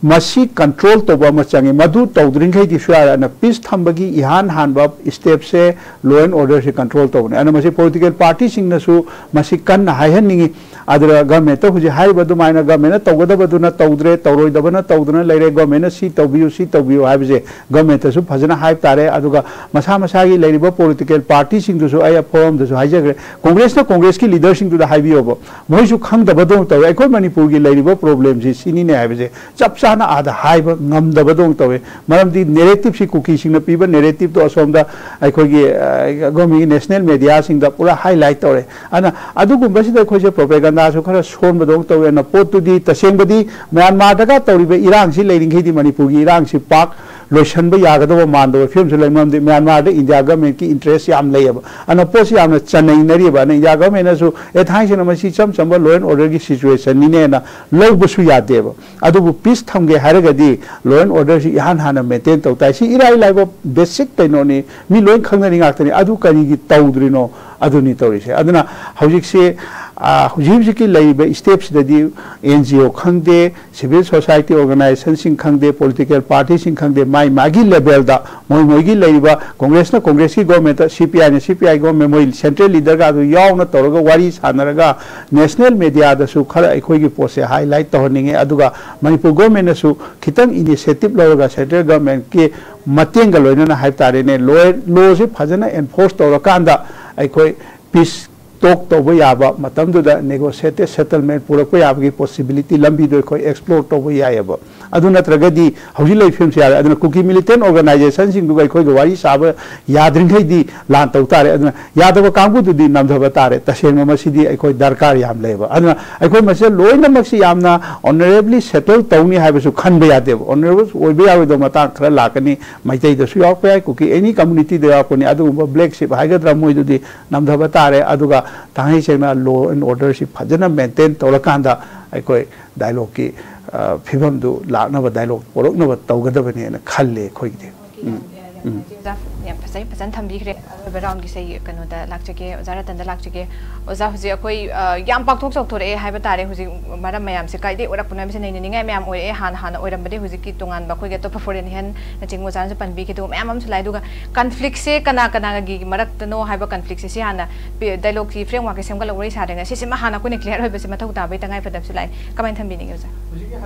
ꯃꯁꯤ ꯀꯟꯇ꯭ꯔꯣꯜ ꯇꯧꯕ ꯑꯃ ꯆꯪꯉꯤ꯫ ꯃꯗꯨ ꯇꯧꯗ꯭ꯔꯤꯈꯩꯗꯤ ꯁꯨꯌꯥꯔ꯫ ꯑꯗꯨꯅ ꯄꯤꯁ ꯊꯝꯕꯒꯤ ꯏꯍꯥꯟ ꯍꯥꯟꯕ ꯁ꯭ꯇꯦꯞꯁꯦ ꯂꯣ ꯑꯦꯟ ꯑꯣꯔꯗꯔꯁꯤ ꯀꯟꯇ꯭ꯔꯣꯜ ꯇꯧꯕꯅꯦ꯫ ꯑꯗꯨꯅ ꯃꯁꯤ ꯄꯣꯂꯤꯇꯤꯀꯦꯜ ꯄꯥꯔꯇꯤꯁꯤꯡꯅꯁꯨ ꯃꯁꯤ ꯀꯟꯅ ꯍꯥꯏꯍꯟꯅꯤꯡꯉꯤ꯫ ꯑꯗꯨꯒ ꯒꯚꯔꯟꯃꯦꯟꯠꯇ ꯍꯧꯖꯤꯛ ꯍꯥꯏꯔꯤꯕ ꯑꯗꯨꯃꯥꯏꯅ ꯒꯚꯔꯟꯃꯦꯟꯠꯅ ꯇꯧꯒꯗꯕꯗꯨꯅ ꯇꯧꯗ꯭ꯔꯦ, ꯇꯧꯔꯣꯏꯗꯕꯅ ꯇꯧꯗꯅ ꯂꯩꯔꯦ, ꯒꯚꯔꯟꯃꯦꯟꯠꯅ ꯁꯤ ꯇꯧꯕꯤꯌꯨ, ꯁꯤ ꯇꯧꯕꯤꯌꯨ ꯍꯥꯏꯕꯁꯦ ꯒꯚꯔꯟꯃꯦꯟꯠꯇꯁꯨ ꯐꯖꯅ ꯍꯥꯏꯕ ꯇꯥꯔꯦ꯫ ꯑꯗꯨꯒ ꯃꯁꯥ ꯃꯁꯥꯒꯤ ꯂꯩꯔꯤꯕ ꯄꯣꯂꯤꯇꯤꯀꯦꯜ ꯄꯥꯔꯇꯤꯁꯤꯡꯗꯨꯁꯨ ꯑꯩ ꯐꯣꯔꯝꯗꯁꯨ ꯍꯥꯏꯖꯈ꯭ꯔꯦ, ꯀꯣꯡꯒ꯭ꯔꯦꯁꯅ ꯀꯣꯡꯒ꯭ꯔꯦꯁꯀꯤ ꯂꯤꯗꯔꯁꯤꯡꯗꯨꯗ ꯍꯥꯏꯕꯤꯌꯣꯕ, ꯃꯣꯏꯁꯨ ꯈꯪꯗꯕꯗꯧꯅ ꯇꯧꯋꯦ꯫ ꯑꯩꯈꯣꯏ ꯃꯅꯤꯄꯨꯔꯒꯤ ꯂꯩꯔꯤꯕ ꯄ꯭ꯔꯣꯕ꯭ꯂꯦꯝꯁꯤ ꯁꯤꯅꯤꯅꯦ ꯍꯥꯏꯕꯁꯦ ꯆꯞ ꯆꯥꯅ ꯑꯥꯗ ꯍꯥꯏꯕ ꯉꯝꯗꯕꯗꯧꯅ ꯇꯧꯋꯦ꯫ ꯃꯔꯝꯗꯤ ꯅꯦꯔꯦꯇꯤꯞꯁꯤ, ꯀꯨꯀꯤꯁꯤꯡꯅ ꯄꯤꯕ ꯅꯦꯔꯦꯇꯤꯞꯇꯣ ꯑꯁꯣꯝꯗ ꯑꯩꯈꯣꯏꯒꯤ, ꯑ, ꯒꯣꯔꯃꯦꯟꯒꯤ ꯅꯦꯁꯅꯦꯜ ꯃꯦꯗꯤꯌꯥꯁꯤꯡꯗ ꯄꯨꯔꯥ ꯍꯥꯏꯂꯥꯏꯠ ꯇꯧꯔꯦ꯫ ꯑꯗꯨꯅ ꯑꯗꯨꯒꯨꯝꯕꯁꯤꯗ ꯑꯩꯈꯣꯏꯁꯦ ꯄ꯭ꯔꯣꯄꯦꯒꯟꯗꯥꯁꯨ ꯈꯔ ꯁꯣꯟꯕꯗꯧꯅ ꯇꯧꯋꯦ꯫ ꯑꯗꯨꯅ ꯄꯣꯠꯇꯨꯗꯤ ꯇꯁꯦꯡꯕꯗꯤ ꯃ꯭ꯌꯥꯟꯃꯥꯔꯗꯒ ꯇꯧꯔꯤꯕ ꯏꯔꯥꯡꯁꯤ ꯂꯩꯔꯤꯉꯩꯗꯤ ꯃꯅꯤꯄꯨꯔꯒꯤ ꯏꯔꯥꯡꯁꯤ ꯄꯥꯛ ꯂꯣꯏꯁꯤꯟꯕ ꯌꯥꯒꯗꯕ ꯃꯥꯟꯗꯕ ꯐꯤꯕꯝꯁꯨ ꯂꯩ꯫ ꯃꯔꯝꯗꯤ ꯃ꯭ꯌꯥꯟꯃꯥꯔꯗ ꯏꯟꯗꯤꯌꯥ ꯒꯣꯔꯃꯦꯟꯒꯤ ꯏꯟꯇꯔꯦꯁ ꯌꯥꯝ ꯂꯩꯌꯦꯕ꯫ ꯑꯗꯨꯅ ꯄꯣꯠꯁꯤ ꯌꯥꯝꯅ ꯆꯅꯩꯅꯔꯤꯕ꯫ ꯑꯗꯨꯅ ꯏꯟꯗꯤꯌꯥ ꯒꯣꯔꯃꯦꯟꯅꯁꯨ, "ꯑꯦ, ꯊꯥꯡꯁꯤꯅ ꯃꯁꯤ ꯏꯆꯝ ꯆꯝꯕ ꯂꯣ ꯑꯦꯟ ꯑꯣꯔꯗꯔꯒꯤ ꯁꯤꯆꯨꯋꯦꯁꯟꯅꯤꯅꯦꯅ" ꯂꯧꯕꯁꯨ ꯌꯥꯗꯦꯕ꯫ ꯑꯗꯨꯕꯨ ꯄꯤꯁ ꯊꯝꯒꯦ ꯍꯥꯏꯔꯒꯗꯤ ꯂꯣ ꯑꯦꯟ ꯑꯣꯔꯗꯔꯁꯤ ꯏꯍꯥꯟ ꯍꯥꯟꯅ ꯃꯦꯟꯇꯦꯟ ꯇꯧ ꯇꯥꯏ꯫ ꯁꯤ ꯏꯔꯥꯏ ꯂꯥꯏꯕ ꯕꯦꯁꯤꯛ ꯀꯩꯅꯣꯅꯤ, ꯃꯤ ꯂꯣꯏ ꯈꯪꯅꯔꯤ ꯉꯥꯛꯇꯅꯤ꯫ ꯑꯗꯨ ꯀꯔꯤꯒꯤ ꯇꯧꯗ꯭ꯔꯤꯅꯣ? ꯑꯗꯨꯅꯤ ꯇꯧꯔꯤꯁꯦ꯫ ꯑꯗꯨꯅ ꯍꯧꯖꯤꯛꯁꯦ, ꯑ, ꯍꯧꯖꯤꯛ ꯍꯧꯖꯤꯛꯀꯤ ꯂꯩꯔꯤꯕ ꯁ꯭ꯇꯦꯞꯁꯤꯗꯗꯤ ꯑꯦꯟ ꯖꯤ ꯑꯣ ꯈꯪꯗꯦ, ꯁꯤꯚꯤꯜ ꯁꯣꯁꯥꯏꯇꯤ ꯑꯣꯔꯒꯅꯥꯏꯖꯦꯁꯟꯁꯤꯡ ꯈꯪꯗꯦ, ꯄꯣꯂꯤꯇꯤꯀꯦꯜ ꯄꯥꯔꯇꯤꯁꯤꯡ ꯈꯪꯗꯦ, ꯃꯥꯏ ꯃꯥꯒꯤ ꯂꯦꯚꯦꯜꯗ ꯃꯣꯏ ꯃꯣꯏꯒꯤ ꯂꯩꯔꯤꯕ, ꯀꯣꯡꯒ꯭ꯔꯦꯁꯅ ꯀꯣꯡꯒ꯭ꯔꯦꯁꯀꯤ ꯒꯣꯔꯃꯦꯟꯠꯇ, ꯁꯤ ꯄꯤ ꯑꯥꯏꯅ ꯁꯤ ꯄꯤ ꯑꯥꯏ ꯒꯣꯔꯃꯦꯟꯠ, ꯃꯣꯏ ꯁꯦꯟꯇ꯭ꯔꯦꯜ ꯂꯤꯗꯔꯒ ꯑꯗꯨ ꯌꯥꯎꯅ ꯇꯧꯔꯒ ꯋꯥꯔꯤ ꯁꯥꯟꯅꯔꯒ ꯅꯦꯁꯅꯦꯜ ꯃꯦꯗꯤꯌꯥꯗꯁꯨ ꯈꯔ ꯑꯩꯈꯣꯏꯒꯤ ꯄꯣꯠꯁꯦ ꯍꯥꯏꯂꯥꯏꯠ ꯇꯧꯍꯟꯅꯤꯡꯉꯦ꯫ ꯑꯗꯨꯒ ꯃꯅꯤꯄꯨꯔ ꯒꯣꯔꯃꯦꯟꯠꯅꯁꯨ ꯈꯤꯇꯪ ꯏꯅꯤꯁꯤꯌꯦꯇꯤꯚ ꯂꯧꯔꯒ ꯁꯦꯟꯇ꯭ꯔꯦꯜ ꯒꯣꯔꯃꯦꯟꯠꯀꯤ ꯃꯇꯦꯡꯒ ꯂꯣꯏꯅꯅ ꯍꯥꯏꯕ ꯇꯥꯔꯦꯅꯦ, ꯂꯣ, ꯂꯣꯁꯦ ꯐꯖꯅ ꯑꯦꯟꯐꯣꯔꯁ ꯇꯧꯔꯀꯥꯟꯗ ꯑꯩꯈꯣꯏ ꯄꯤꯁ ꯇꯣꯛ ꯇꯧꯕ ꯌꯥꯕ, ꯃꯇꯝꯗꯨꯗ ꯅꯦꯒꯣꯁꯤꯌꯦꯇꯦꯗ ꯁꯦꯇꯜꯃꯦꯟꯠ ꯄꯨꯔꯛꯄ ꯌꯥꯕꯒꯤ ꯄꯣꯁꯤꯕꯤꯂꯤꯇꯤ ꯂꯝꯕꯤꯗꯣ ꯑꯩꯈꯣꯏ ꯑꯦꯛꯁꯄ꯭ꯂꯣꯔ ꯇꯧꯕ ꯌꯥꯏꯑꯕ꯫ ꯑꯗꯨ ꯅꯠꯇ꯭ꯔꯒꯗꯤ ꯍꯧꯖꯤꯛ ꯂꯩꯔꯤꯕ ꯐꯤꯕꯝꯁꯤ ꯌꯥꯔꯦ꯫ ꯑꯗꯨꯅ ꯀꯨꯀꯤ ꯃꯤꯂꯤꯇꯦꯟꯠ ꯑꯣꯔꯒꯅꯥꯏꯖꯦꯁꯟꯁꯤꯡꯗꯨꯒ ꯑꯩꯈꯣꯏꯒ ꯋꯥꯔꯤ ꯁꯥꯕ ꯌꯥꯗ꯭ꯔꯤꯉꯩꯗꯤ ꯂꯥꯟ ꯇꯧ ꯇꯥꯔꯦ꯫ ꯑꯗꯨꯅ ꯌꯥꯗꯕ ꯀꯥꯡꯕꯨꯗꯨꯗꯤ ꯅꯝꯊꯕ ꯇꯥꯔꯦ꯫ ꯇꯁꯦꯡꯅ ꯃꯁꯤꯗꯤ ꯑꯩꯈꯣꯏ ꯗꯔꯀꯥꯔ ꯌꯥꯝ ꯂꯩꯌꯦꯕ꯫ ꯑꯗꯨꯅ ꯑꯩꯈꯣꯏ ꯃꯁꯦꯜ ꯂꯣꯏꯅꯃꯛꯁꯤ ꯌꯥꯝꯅ ꯑꯣꯅꯔꯦꯕꯂꯤ ꯁꯦꯇꯜ ꯇꯧꯅꯤ ꯍꯥꯏꯕꯁꯨ ꯈꯟꯕ ꯌꯥꯗꯦꯕ꯫ ꯑꯣꯅꯔꯦꯕꯜ ꯑꯣꯏꯕ ꯌꯥꯔꯣꯏꯗꯕ ꯃꯇꯥꯡ ꯈꯔ ꯂꯥꯛꯀꯅꯤ꯫ ꯃꯩꯇꯩꯗꯁꯨ ꯌꯥꯎꯔꯛꯄ ꯌꯥꯏ, ꯀꯨꯀꯤ ꯑꯦꯅꯤ ꯀꯝꯃꯨꯅꯤꯇꯤꯗ ꯌꯥꯎꯔꯛꯄꯅꯤ꯫ ꯑꯗꯨꯒꯨꯝꯕ ꯕ꯭ꯂꯦꯛ ꯁꯤꯞ ꯍꯥꯏꯒꯗ꯭ꯔꯥ, ꯃꯣꯏꯗꯨꯗꯤ ꯅꯝꯊꯕ ꯇꯥꯔꯦ꯫ ꯑꯗꯨꯒ ꯇꯥꯡꯍꯩ ꯁꯦꯡꯅ ꯂꯣ ꯑꯦꯟ ꯑꯣꯔꯗꯔꯁꯤ ꯐꯖꯅ ꯃꯦꯟꯇꯦꯟ ꯇꯧꯔꯀꯥꯟꯗ ꯑꯩꯈꯣꯏ ꯗꯥꯏꯂꯣꯒꯀꯤ, ꯑ, ꯐꯤꯕꯝꯗꯨ ꯂꯥꯛꯅꯕ, ꯗꯥꯏꯂꯣꯒ ꯄꯣꯔꯛꯅꯕ ꯇꯧꯒꯗꯕꯅꯦꯅ ꯈꯜꯂꯦ ꯑꯩꯈꯣꯏꯒꯤꯗꯤ꯫ ꯎꯝ꯫ ꯑꯣꯖꯥ, ꯌꯥꯝ ꯐꯖꯩ, ꯐꯖꯅ ꯊꯝꯕꯤꯈ꯭ꯔꯦ꯫ ꯑꯔꯣꯏꯕ ꯔꯥꯎꯟꯒꯤꯁꯦ ꯑꯩ ꯀꯩꯅꯣꯗ ꯂꯥꯛꯆꯒꯦ, ꯑꯣꯖꯥ ꯔꯇꯟꯗ ꯂꯥꯛꯆꯒꯦ꯫ ꯑꯣꯖꯥ, ꯍꯧꯖꯤꯛ ꯑꯩꯈꯣꯏ, ꯑ, ꯌꯥꯝ ꯄꯥꯛꯊꯣꯛ ꯆꯥꯎꯊꯣꯔꯛꯑꯦ ꯍꯥꯏꯕ ꯇꯥꯔꯦ꯫ ꯍꯧꯖꯤꯛ ꯃꯔꯝ ꯃꯌꯥꯝꯁꯦ ꯀꯥꯏꯗꯩ ꯑꯣꯏꯔꯛꯄꯅꯣ ꯍꯥꯏꯕꯁꯦ ꯅꯩꯅꯅꯤꯡꯉꯥꯏ ꯃꯌꯥꯝ ꯑꯣꯏꯔꯛꯑꯦ꯫ ꯍꯥꯟꯅ, ꯍꯥꯟꯅ ꯑꯣꯏꯔꯝꯕꯗꯤ ꯍꯧꯖꯤꯛꯀꯤ ꯇꯣꯉꯥꯟꯕ ꯑꯩꯈꯣꯏꯒꯤ ꯑꯇꯣꯞꯄ foreign handꯅꯆꯤꯡꯕ ꯑꯣꯖꯥꯅꯁꯨ ꯄꯟꯕꯤꯈꯤꯗꯨ ꯃꯌꯥꯝ ꯑꯃꯁꯨ ꯂꯥꯛꯑꯦ꯫ ꯑꯗꯨꯒ conflictꯁꯦ ꯀꯅꯥ ꯀꯅꯥꯒꯤ ꯃꯔꯛꯇꯅꯣ ꯍꯥꯏꯕ conflictꯁꯦ ꯁꯤ ꯍꯥꯟꯅ ꯄꯤ-, dialogueꯀꯤ frameworkꯁꯦ ꯁꯦꯝꯒꯠꯂꯒ ꯋꯥꯔꯤ ꯁꯥꯗ꯭ꯔꯤꯉꯩ ꯁꯤꯁꯤꯃ ꯍꯥꯟꯅ ꯑꯩꯈꯣꯏꯅ clear ꯑꯣꯏꯕꯁꯦ ꯃꯊꯧ ꯇꯥꯕꯒꯤ ꯇꯉꯥꯏ ꯐꯗꯕꯁꯨ ꯂꯥꯛꯑꯦ꯫ ꯀꯃꯥꯏꯅ ꯊꯝꯕꯤꯅꯤꯡꯉꯤ ꯑꯣꯖꯥ?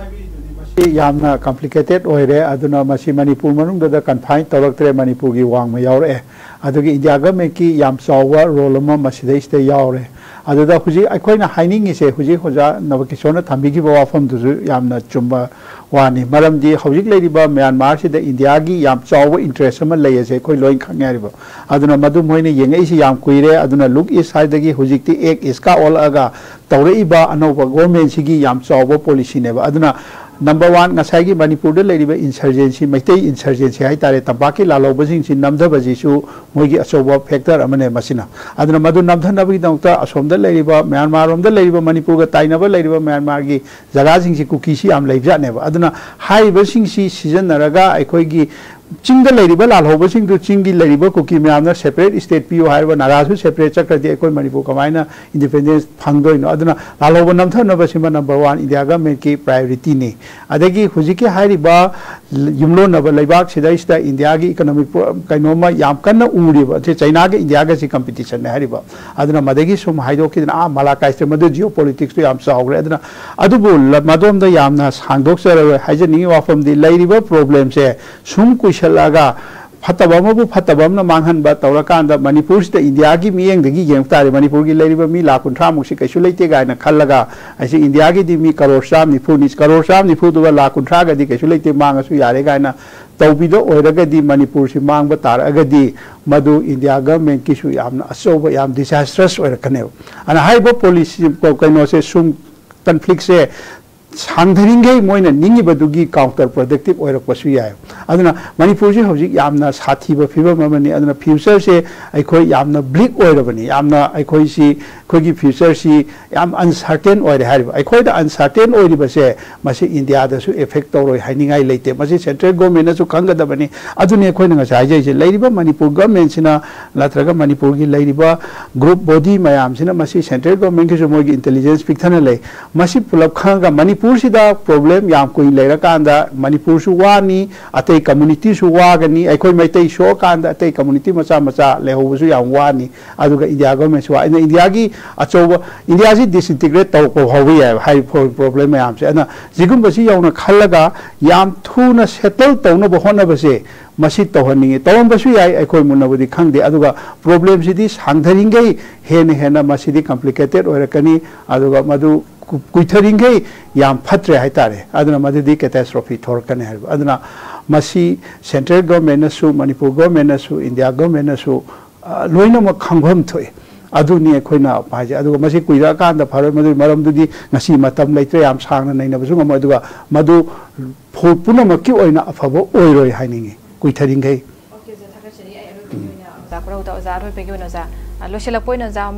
ꯃꯁꯤ ꯌꯥꯝꯅ complicated ꯑꯣꯏꯔꯦ, ꯑꯗꯨꯅ ꯃꯁꯤ ꯃꯅꯤꯄꯨꯔ ꯃꯅꯨꯡꯗ confine ꯇꯧꯔꯛꯇ꯭ꯔꯦ, ꯃꯅꯤꯄꯨꯔꯒꯤ ꯋꯥꯡꯃ ꯌꯥꯎꯔꯛꯑꯦ꯫ ꯑꯗꯨꯒꯤ India governmentꯀꯤ ꯌꯥꯝ ꯆꯥꯎꯕ role ꯑꯃ ꯃꯁꯤꯗꯩꯁꯤꯗ ꯌꯥꯎꯔꯦ꯫ ꯑꯗꯨꯗ ꯍꯧꯖꯤꯛ ꯑꯩꯈꯣꯏꯅ ꯍꯥꯏꯅꯤꯡꯉꯤꯁꯦ, ꯍꯧꯖꯤꯛ ꯑꯣꯖꯥ ꯅꯕꯀꯤꯁꯣꯔꯅ ꯊꯝꯕꯤꯈꯤꯕ ꯋꯥꯐꯝꯗꯨꯁꯨ ꯌꯥꯝꯅ ꯆꯨꯝꯕ ꯋꯥꯅꯤ꯫ ꯃꯔꯝꯗꯤ ꯍꯧꯖꯤꯛ ꯂꯩꯔꯤꯕ ꯃ꯭ꯌꯥꯟꯃꯥꯔꯁꯤꯗ Indiaꯒꯤ ꯌꯥꯝ ꯆꯥꯎꯕ interest ꯑꯃ ꯂꯩ ꯑꯁꯦ ꯑꯩꯈꯣꯏ ꯂꯣꯏ ꯈꯪꯉꯦ ꯍꯥꯏꯔꯤꯕ꯫ ꯑꯗꯨꯅ ꯃꯗꯨ ꯃꯣꯏꯅ ꯌꯦꯡꯉꯛꯏꯁꯤ ꯌꯥꯝ ꯀꯨꯏꯔꯦ꯫ ꯑꯗꯨꯅ Look East ꯍꯥꯏꯗꯒꯤ ꯍꯧꯖꯤꯛꯇꯤ Act East ꯀ ꯑꯣꯜꯂꯛꯑꯒ ꯇꯧꯔꯛꯏꯕ ꯑꯅꯧꯕ governmentꯁꯤꯒꯤ ꯌꯥꯝ ꯆꯥꯎꯕ policyꯅꯦꯕ꯫ ꯑꯗꯨꯅ number one, ꯉꯁꯥꯏꯒꯤ ꯃꯅꯤꯄꯨꯔꯗ ꯂꯩꯔꯤꯕ insurgency, ꯃꯩꯇꯩ insurgency ꯍꯥꯏꯇꯥꯔꯦ, ꯇꯝꯄꯥꯛꯀꯤ ꯂꯥꯜꯍꯧꯕꯁꯤꯡꯁꯤ ꯅꯝꯊꯕꯁꯤꯁꯨ ꯃꯣꯏꯒꯤ ꯑꯆꯧꯕ factor ꯑꯃꯅꯦ ꯃꯁꯤꯅ꯫ ꯑꯗꯨꯅ ꯃꯗꯨ ꯅꯝꯊꯅꯕꯒꯤꯗꯃꯛꯇ ꯑꯁꯣꯝꯗ ꯂꯩꯔꯤꯕ, ꯃ꯭ꯌꯥꯟꯃꯥꯔ ꯔꯣꯝꯗ ꯂꯩꯔꯤꯕ, ꯃꯅꯤꯄꯨꯔꯒ ꯇꯥꯏꯅꯕ ꯂꯩꯔꯤꯕ ꯃ꯭ꯌꯥꯟꯃꯥꯔꯒꯤ ꯖꯒꯥꯁꯤꯡꯁꯤ ꯀꯨꯀꯤꯁꯤ ꯌꯥꯝ ꯂꯩꯕꯖꯥꯠꯅꯦꯕ꯫ ꯑꯗꯨꯅ ꯍꯥꯏꯔꯤꯕꯁꯤꯡꯁꯤ ꯁꯤꯖꯤꯟꯅꯔꯒ ꯑꯩꯈꯣꯏꯒꯤ ꯆꯤꯡꯗ ꯂꯩꯔꯤꯕ ꯂꯥꯜꯍꯧꯕꯁꯤꯡꯗꯨ, ꯆꯤꯡꯒꯤ ꯂꯩꯔꯤꯕ ꯀꯨꯀꯤ ꯃꯌꯥꯝꯅ separate state ꯄꯤꯌꯨ ꯍꯥꯏꯔꯕ, ꯅꯥꯒꯥꯁꯨ separate ꯆꯠꯈ꯭ꯔꯗꯤ ꯑꯩꯈꯣꯏ ꯃꯅꯤꯄꯨꯔ ꯀꯃꯥꯏꯅ independence ꯐꯪꯗꯣꯏꯅꯣ? ꯑꯗꯨꯅ ꯂꯥꯜꯍꯧꯕ ꯅꯝꯊꯅꯕꯁꯤꯃ number one India governmentꯀꯤ priorityꯅꯤ꯫ ꯑꯗꯒꯤ ꯍꯧꯖꯤꯛꯀꯤ ꯍꯥꯏꯔꯤꯕ ꯌꯨꯝꯂꯣꯟꯅꯕ ꯂꯩꯕꯥꯛ ꯁꯤꯗꯩꯁꯤꯗ Indiaꯒꯤ economic pro-, ꯀꯩꯅꯣꯝꯃ ꯌꯥꯝ ꯀꯟꯅ ꯎꯔꯤꯕ, ꯁꯤ Chinaꯒ Indiaꯒꯁꯤ competitionꯅꯦ ꯍꯥꯏꯔꯤꯕ꯫ ꯑꯗꯨꯅ ꯃꯗꯒꯤ ꯁꯨꯝ ꯍꯥꯏꯗꯣꯛꯈꯤꯗꯅ, ꯑꯥ, ꯃꯂꯥꯀꯥꯏ state, ꯃꯗꯨ geopoliticsꯇꯨ ꯌꯥꯝ ꯆꯥꯎꯈ꯭ꯔꯦ꯫ ꯑꯗꯨꯅ ꯑꯗꯨꯕꯨ ꯂ-, ꯃꯗꯣꯝꯗ ꯌꯥꯝꯅ ꯁꯥꯡꯗꯣꯛꯆꯔꯔꯣꯏ꯫ ꯍꯥꯏꯖꯅꯤꯡꯉꯤ ꯋꯥꯐꯝꯗꯤ, ꯂꯩꯔꯤꯕ problemꯁꯦ ꯁꯨꯝ ꯀꯨꯏꯁꯜꯂꯛꯑꯒ ꯐꯠꯇꯕ ꯑꯃꯕꯨ ꯐꯠꯇꯕ ꯑꯃꯅ ꯃꯥꯡꯍꯟꯕ ꯇꯧꯔꯀꯥꯟꯗ ꯃꯅꯤꯄꯨꯔꯁꯤꯗ Indiaꯒꯤ ꯃꯤꯠꯌꯦꯡꯗꯒꯤ ꯌꯦꯡꯕ ꯇꯥꯔꯦ, ꯃꯅꯤꯄꯨꯔꯒꯤ ꯂꯩꯔꯤꯕ ꯃꯤ ꯂꯥꯈ ꯀꯨꯟꯊ꯭ꯔꯥꯃꯨꯛꯁꯤ ꯀꯩꯁꯨ ꯂꯩꯇꯦ ꯀꯥꯏꯅ ꯈꯜꯂꯒ, ꯑꯩꯁꯦ Indiaꯒꯤꯗꯤ ꯃꯤ ꯀꯔꯣꯔ ꯆꯥꯝ ꯅꯤꯐꯨꯅꯤ, ꯀꯔꯣꯔ ꯆꯥꯝ ꯅꯤꯐꯨꯗꯨꯒ ꯂꯥꯈ ꯀꯨꯟꯊ꯭ꯔꯥꯒꯗꯤ ꯀꯩꯁꯨ ꯂꯩꯇꯦ, ꯃꯥꯡꯉꯁꯨ ꯌꯥꯔꯦ ꯀꯥꯏꯅ ꯇꯧꯕꯤꯗ ꯑꯣꯏꯔꯒꯗꯤ ꯃꯅꯤꯄꯨꯔꯁꯤ ꯃꯥꯡꯕ ꯇꯥꯔꯒꯗꯤ ꯃꯗꯨ India governmentꯀꯤꯁꯨ ꯌꯥꯝꯅ ꯑꯆꯧꯕ, ꯌꯥꯝ disastrous ꯑꯣꯏꯔꯛꯀꯅꯦꯕ꯫ ꯑꯗꯨꯅ ꯍꯥꯏꯔꯤꯕ policy ꯀꯩꯅꯣꯁꯦ ꯁꯨꯝ conflictꯁꯦ ꯁꯥꯡꯊꯔꯤꯉꯩ ꯃꯣꯏꯅ ꯅꯤꯡꯉꯤꯕꯗꯨꯒꯤ counter productive ꯑꯣꯏꯔꯛꯄꯁꯨ ꯌꯥꯏ꯫ ꯑꯗꯨꯅ ꯃꯅꯤꯄꯨꯔꯁꯤ ꯍꯧꯖꯤꯛ ꯌꯥꯝꯅ ꯁꯥꯊꯤꯕ ꯐꯤꯕꯝ ꯑꯃꯅꯤ꯫ ꯑꯗꯨꯅ future ꯁꯦ ꯑꯩꯈꯣꯏ ꯌꯥꯝꯅ bleak ꯑꯣꯏꯔꯕꯅꯤ꯫ ꯌꯥꯝꯅ ꯑꯩꯈꯣꯏꯁꯤ, ꯑꯩꯈꯣꯏꯒꯤ future ꯁꯤ ꯌꯥꯝ uncertain ꯑꯣꯏꯔꯦ ꯍꯥꯏꯔꯤꯕ꯫ ꯑꯩꯈꯣꯏꯗ uncertain ꯑꯣꯏꯔꯤꯕꯁꯦ ꯃꯁꯤ ꯏꯟꯗꯤꯌꯥꯗꯁꯨ effect ꯇꯧꯔꯣꯏ ꯍꯥꯏꯅꯤꯡꯉꯥꯏ ꯂꯩꯇꯦ꯫ ꯃꯁꯤ central government ꯅꯁꯨ ꯈꯪꯒꯗꯕꯅꯤ꯫ ꯑꯗꯨꯅꯤ ꯑꯩꯈꯣꯏꯅ ꯉꯁꯥꯏ ꯍꯥꯏꯖꯔꯤꯁꯦ, ꯂꯩꯔꯤꯕ ꯃꯅꯤꯄꯨꯔ government ꯁꯤꯅ ꯅꯠꯇ꯭ꯔꯒ ꯃꯅꯤꯄꯨꯔꯒꯤ ꯂꯩꯔꯤꯕ group body ꯃꯌꯥꯝꯁꯤꯅ, ꯃꯁꯤ central government ꯀꯤꯁꯨ ꯃꯣꯏꯒꯤ intelligence ꯄꯤꯛꯊꯅ ꯂꯩ꯫ ꯃꯁꯤ ꯄꯨꯂꯞ ꯈꯪꯉꯒ ꯃꯅꯤꯄꯨꯔꯁꯤꯗ problem ꯌꯥꯝ ꯀꯨꯏꯅ ꯂꯩꯔꯀꯥꯟꯗ ꯃꯅꯤꯄꯨꯔꯁꯨ ꯋꯥꯅꯤ, ꯑꯇꯩ community ꯁꯨ ꯋꯥꯒꯅꯤ, ꯑꯩꯈꯣꯏ ꯃꯩꯇꯩ ꯁꯣꯛꯑꯀꯥꯟꯗ ꯑꯇꯩ community ꯃꯆꯥ ꯃꯆꯥ ꯂꯩꯍꯧꯕꯁꯨ ꯌꯥꯝ ꯋꯥꯅꯤ꯫ ꯑꯗꯨꯒ ꯏꯟꯗꯤꯌꯥ government ꯁꯨ ꯋꯥ-, ꯑꯩꯅ ꯏꯟꯗꯤꯌꯥꯒꯤ ꯑꯆꯧꯕ, ꯏꯟꯗꯤꯌꯥꯁꯤ disintegrate ꯇꯧꯔꯛꯄ ꯐꯥꯎꯕ ꯌꯥꯏꯕ, ꯍꯥꯏꯔꯤꯕ problem ꯃꯌꯥꯝꯁꯦ꯫ ꯑꯗꯨꯅ ꯁꯤꯒꯨꯝꯕꯁꯤ ꯌꯧꯅ ꯈꯜꯂꯒ ꯌꯥꯝ ꯊꯨꯅ settle ꯇꯧꯅꯕ ꯍꯣꯠꯅꯕꯁꯦ, ꯃꯁꯤ ꯇꯧꯍꯟꯅꯤꯡꯉꯤ꯫ ꯇꯧꯔꯝꯕꯁꯨ ꯌꯥꯏ, ꯑꯩꯈꯣꯏ ꯃꯨꯟꯅꯕꯨꯗꯤ ꯈꯪꯗꯦ꯫ ꯑꯗꯨꯒ problem ꯁꯤꯗꯤ ꯁꯥꯡꯊꯔꯤꯉꯩ ꯍꯦꯟꯅ ꯍꯦꯟꯅ ꯃꯁꯤꯗꯤ complicated ꯑꯣꯏꯔꯛꯀꯅꯤ꯫ ꯑꯗꯨꯒ ꯃꯗꯨ ꯀꯨ-, ꯀꯨꯏꯊꯔꯤꯉꯩ ꯌꯥꯝ ꯐꯠꯇ꯭ꯔꯦ ꯍꯥꯏꯇꯥꯔꯦ꯫ ꯑꯗꯨꯅ ꯃꯗꯨꯗꯤ catastrophe ꯊꯣꯔꯛꯀꯅꯤ ꯍꯥꯏꯕ꯫ ꯑꯗꯨꯅ ꯃꯁꯤ central government ꯅꯁꯨ, ꯃꯅꯤꯄꯨꯔ government ꯅꯁꯨ, ꯏꯟꯗꯤꯌꯥ government ꯅꯁꯨ, ꯑ, ꯂꯣꯏꯅꯃꯛ ꯈꯪꯐꯝ ꯊꯣꯛꯏ꯫ ꯑꯗꯨꯅꯤ ꯑꯩꯈꯣꯏꯅ ꯍꯥꯏꯁꯦ꯫ ꯑꯗꯨꯒ ꯃꯁꯤ ꯀꯨꯏꯔꯛꯑꯀꯥꯟꯗ ꯐꯔꯣꯏ꯫ ꯃꯗꯨꯒꯤ ꯃꯔꯝꯗꯨꯗꯤ ꯉꯁꯤ ꯃꯇꯝ ꯂꯩꯇ꯭ꯔꯦ, ꯌꯥꯝ ꯁꯥꯡꯅ ꯅꯩꯅꯕꯁꯨ ꯉꯝꯃꯣꯏ꯫ ꯑꯗꯨꯒ ꯃꯗꯨ ꯐꯨ-, ꯄꯨꯝꯅꯃꯛꯀꯤ ꯑꯣꯏꯅ ꯑꯐꯕ ꯑꯣꯏꯔꯣꯏ ꯍꯥꯏꯅꯤꯡꯉꯤ, ꯀꯨꯏꯊꯔꯤꯈꯩ꯫ ꯑꯣꯀꯦ, ꯑꯣꯖꯥ, ꯊꯥꯒꯠꯆꯔꯤ꯫ ꯑꯩ ꯑꯔꯣꯏꯕꯒꯤ ꯑꯣꯏꯅ ꯑꯣꯖꯥ ꯀꯣꯔꯧꯗ, ꯑꯣꯖꯥ ꯑꯔꯣꯏꯕꯒꯤ ꯑꯣꯏꯅ ꯑꯣꯖꯥ, ꯑ, ꯂꯣꯏꯁꯤꯜꯂꯛꯄ ꯑꯣꯏꯅ ꯑꯣꯖꯥ